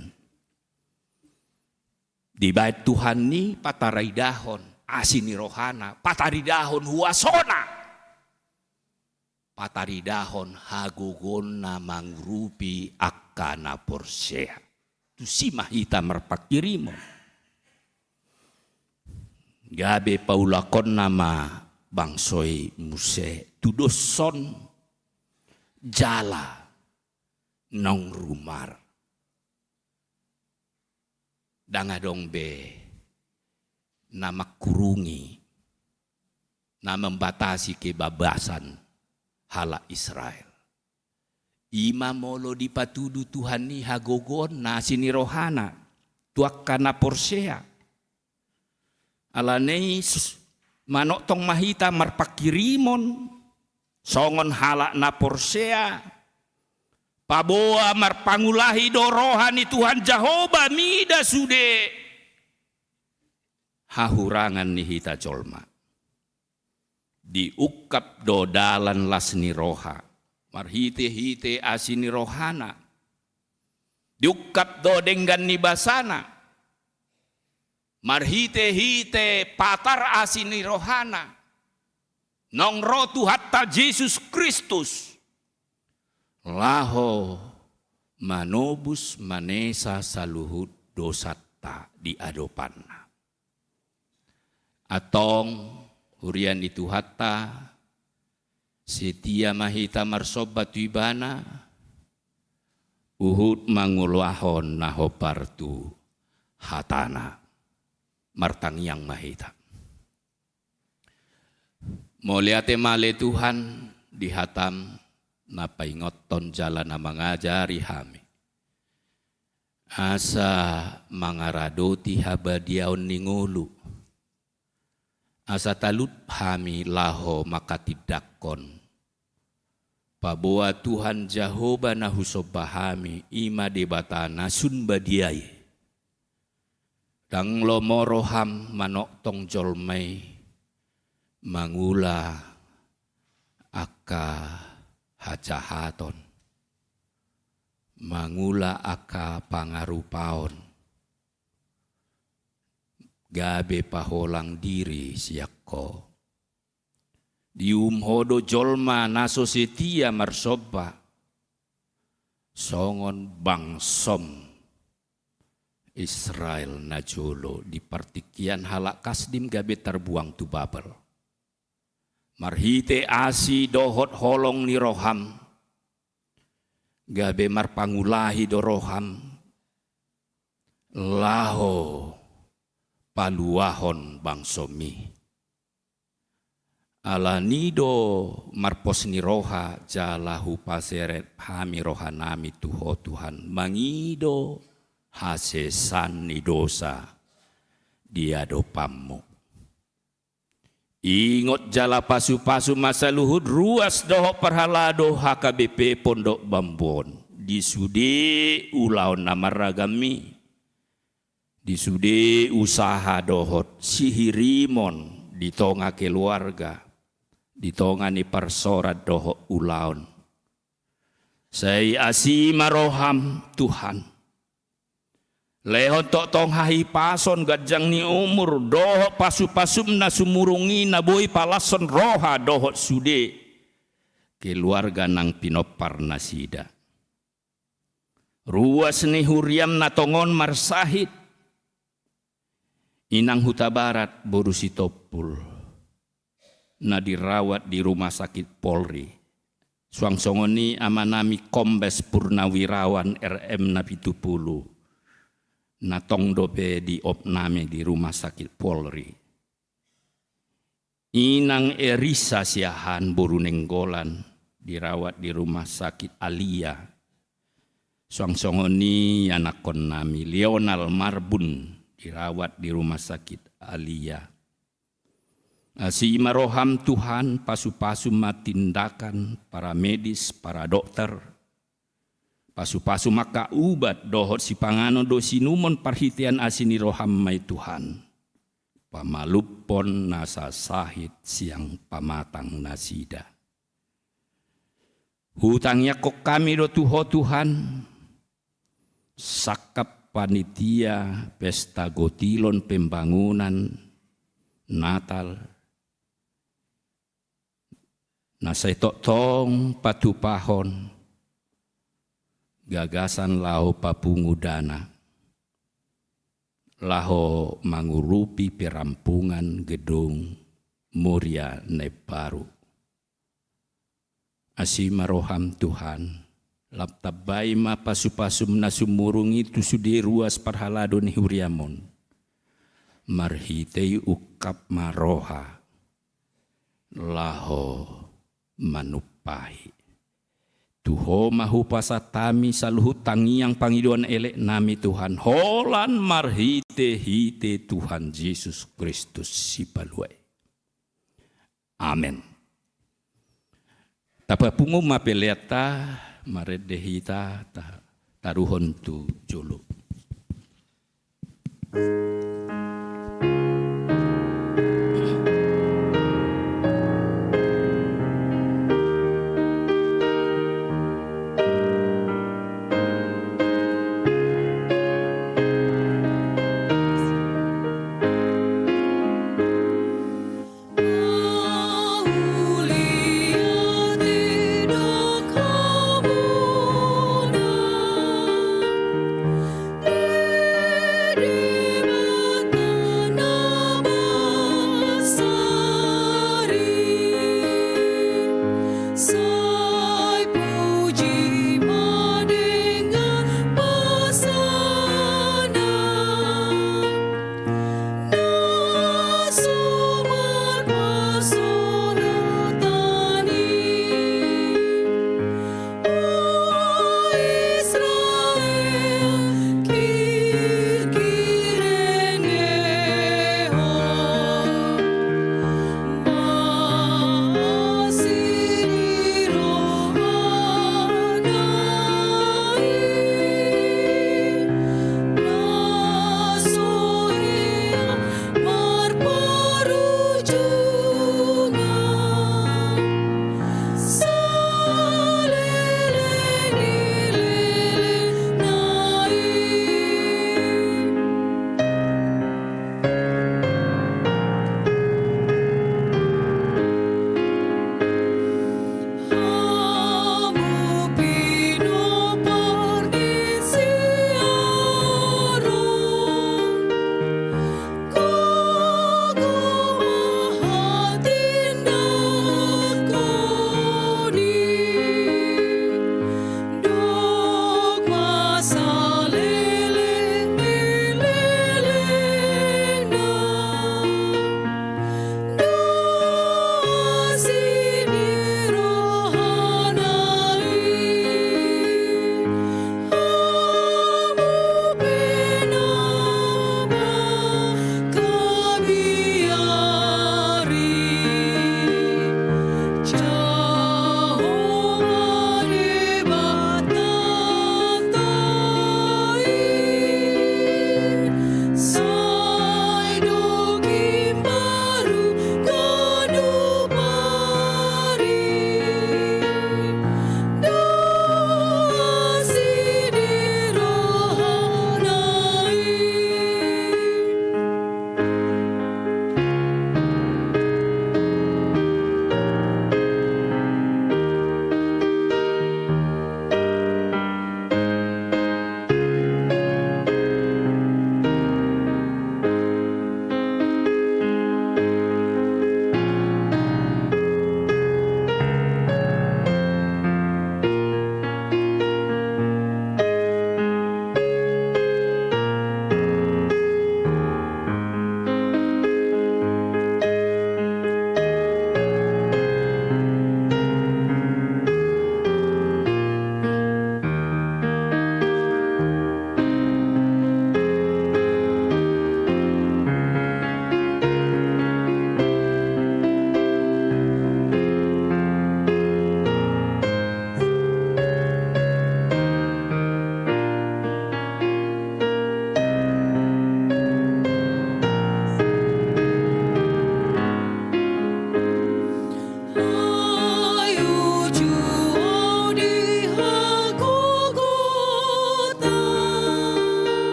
Dibaen Tuhan i pataridahon asi ni rohana, pataridahon huasona, pataridahon hagogoonna mangurupi angka na porsea. Tusi ma hita marpanghirimon. Gabe paulakonna ma bangso i muse tudoshon jala naung rumar. Ndang adong be na mangkurungi, na membatasi kebebasan halak Israel. I ma molo dipatudu Tuhan i hagogoon na asi ni rohana tu angka na porsea. Alani i s-, manongtong ma hita marpanghirimon songon halak na porsea, paboa marpangulahi do roha ni Tuhan Jahowa mida sude hahurangan ni hita jolma. Diungkap do dalan las ni roha marhitehite asi ni rohana. Diungkap do denggan ni basana marhitehite patar asi ni rohana naung ro Tuhanta Jesus Kristus laho manobus manesa saluhut dosanta di adopanna. Antong, huria ni Tuhanta, setia ma hita marsomba tu Ibana, huhut mangulahon na hombar tu hatana. Martangiang ma hita. Mauliate ma ale Tuhan di hatam na paingothon jala na mangajari hami. Asa mangaradoti habadiaon ni ngolu. Asa talup hami laho manghatindanghon. Paboa Tuhan Jahowa na husomba hami, i ma Debata na sun badia i. Ndang lomo roham manongtong jolma i mangula angka hajahaton, mangula angka pangarupaon, gabe paholang diri sian Ho. Diuhum Ho do jolma na so setia marsomba songon bangsom Israel na jolo di partingkian halak Kasdim gabe tarbuang tu Babel. Marhite asi dohot holong ni roham, gabe marpangulahi do roham laho paluahon bangsom i. Alani do marpos ni roha jala hupaseret hami rohanami tu Ho Tuhan, mangido hasesaan ni dosa di adopanmu. Ingot jala pasupasu ma saluhut ruas dohot parhalado H K B P Pondok Bambu on di sude ulaon na marragam i. di sude usaha dohot sihirimon di tonga keluarga, di tonga ni parsoran dohot ulaon. Sai asi ma roham, Tuhan. Lehon tongtong hahipason, ganjang ni umur, dohot pasupasum na sumurung i na boi palashon roha dohot sude keluarga nang pinompar nasida. Ruas ni huriam na tongon marsahit, Inang Hutabarat boru Sitompul, na dirawat di Rumah Sakit Polri. Suang songon i amanami Kombes Purnawirawan R M na pitu pulu, na tong dope diopname di Rumah Sakit Polri. Inang Erisa Siahaan boru Nainggolan dirawat di Rumah Sakit Alia. Suang songon i anakkonnami Lional Marbun dirawat di Rumah Sakit Alia. Asi ma roham Tuhan, pasupasu ma tindakan para medis, para dokter. Pasupasu ma angka ubat dohot sipanganon dohot siinumon marhite asi ni roham ma i Tuhan. Pamalumhon nasa sahit sian pamatang nasida. Hutangiangkon hami do tu Ho Tuhan, sangkap panitia pesta gotilon pembangunan Natal, na sai tongtong patupahon gagasan laho papungu dana, laho mangurupi perampungan Gedung Moria na imbaru. Asi ma roham Tuhan, lam tambai ma pasupasum na sumurung i tu sude ruas parhalado ni huriam on. Marhite i ungkap ma roha laho manumpahi. Tu Ho ma hupasahat hami saluhut tangiang pangidoan eleknami Tuhan, holan marhitehite Tuhan Jesus Kristus Sipalua i. Amen. Tapapungu ma peleanta, marende hita, ta-, taruhon tu jolo.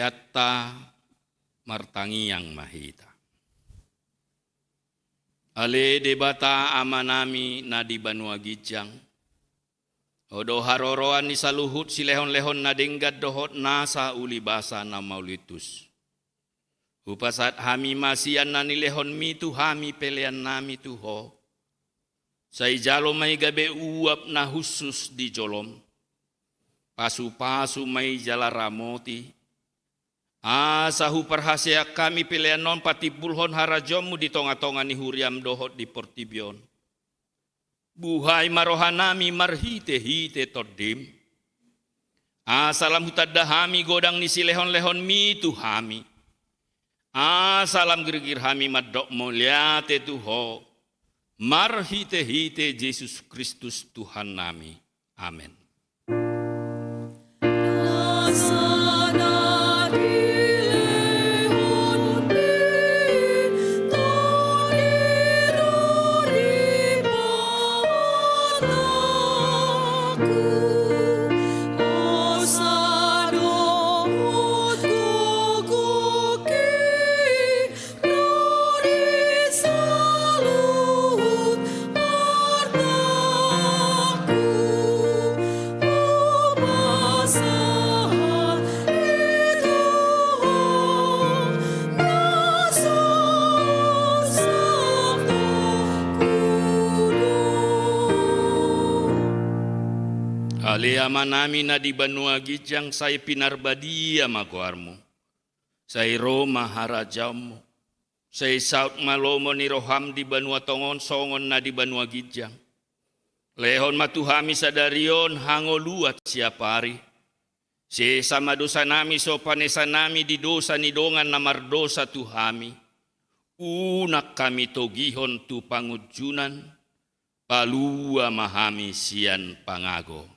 Anta martangiang ma hita. Ale Debata Amanami na di banua ginjang, Ho do haroroan ni saluhut silehonlehon na denggan dohot nasa uli basa na mauliutus. Hupasahat hami ma sian na nilehonMi tu hami peleannami tu Ho. Sai jalo ma i gabe uap na hushus di joloM. Pasupasu ma i jala ramoti. Asa huparhaseang hami pelean on patimbulhon harajaonMu di tongatonga ni huriaM dohot di portibi on. Buhai ma rohanami marhitehite TondiM. Asa lam hutanda hami godang ni silehonlehonMi tu hami. Asa lam girgir hami mandok mauliate tu Ho. Marhitehite Jesus Kristus Tuhannami. Amen. Ale Amanami na di banua ginjang, sai pinarbadia ma goarMu. Sai ro ma harajaonMu. Sai saut ma lomo ni rohaM di banua tonga on songon na di banua ginjang. Lehon ma tu hami sadari on hangoluan siapari. Sesa ma dosanami so panesanami di dosa ni dongan na mardosa tu hami. Unang hami togihon tu pangunjunan. Palua ma hami sian pangago.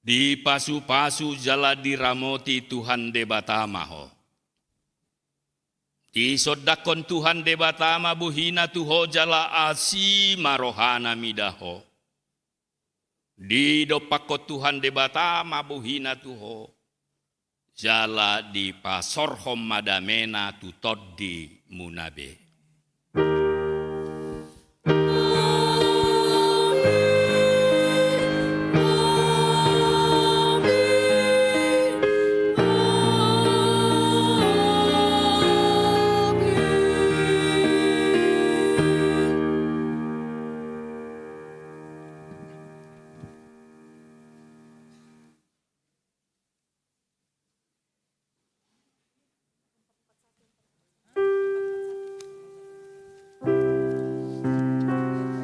Dipasupasu jala diramoti Tuhan Debata ma ho. Disondangkon Tuhan Debata ma bohina tu ho jala asi ma rohana mida ho. Didompakkon Tuhan Debata ma bohina tu ho. Jala dipasorhon ma damena tu tondimuna be.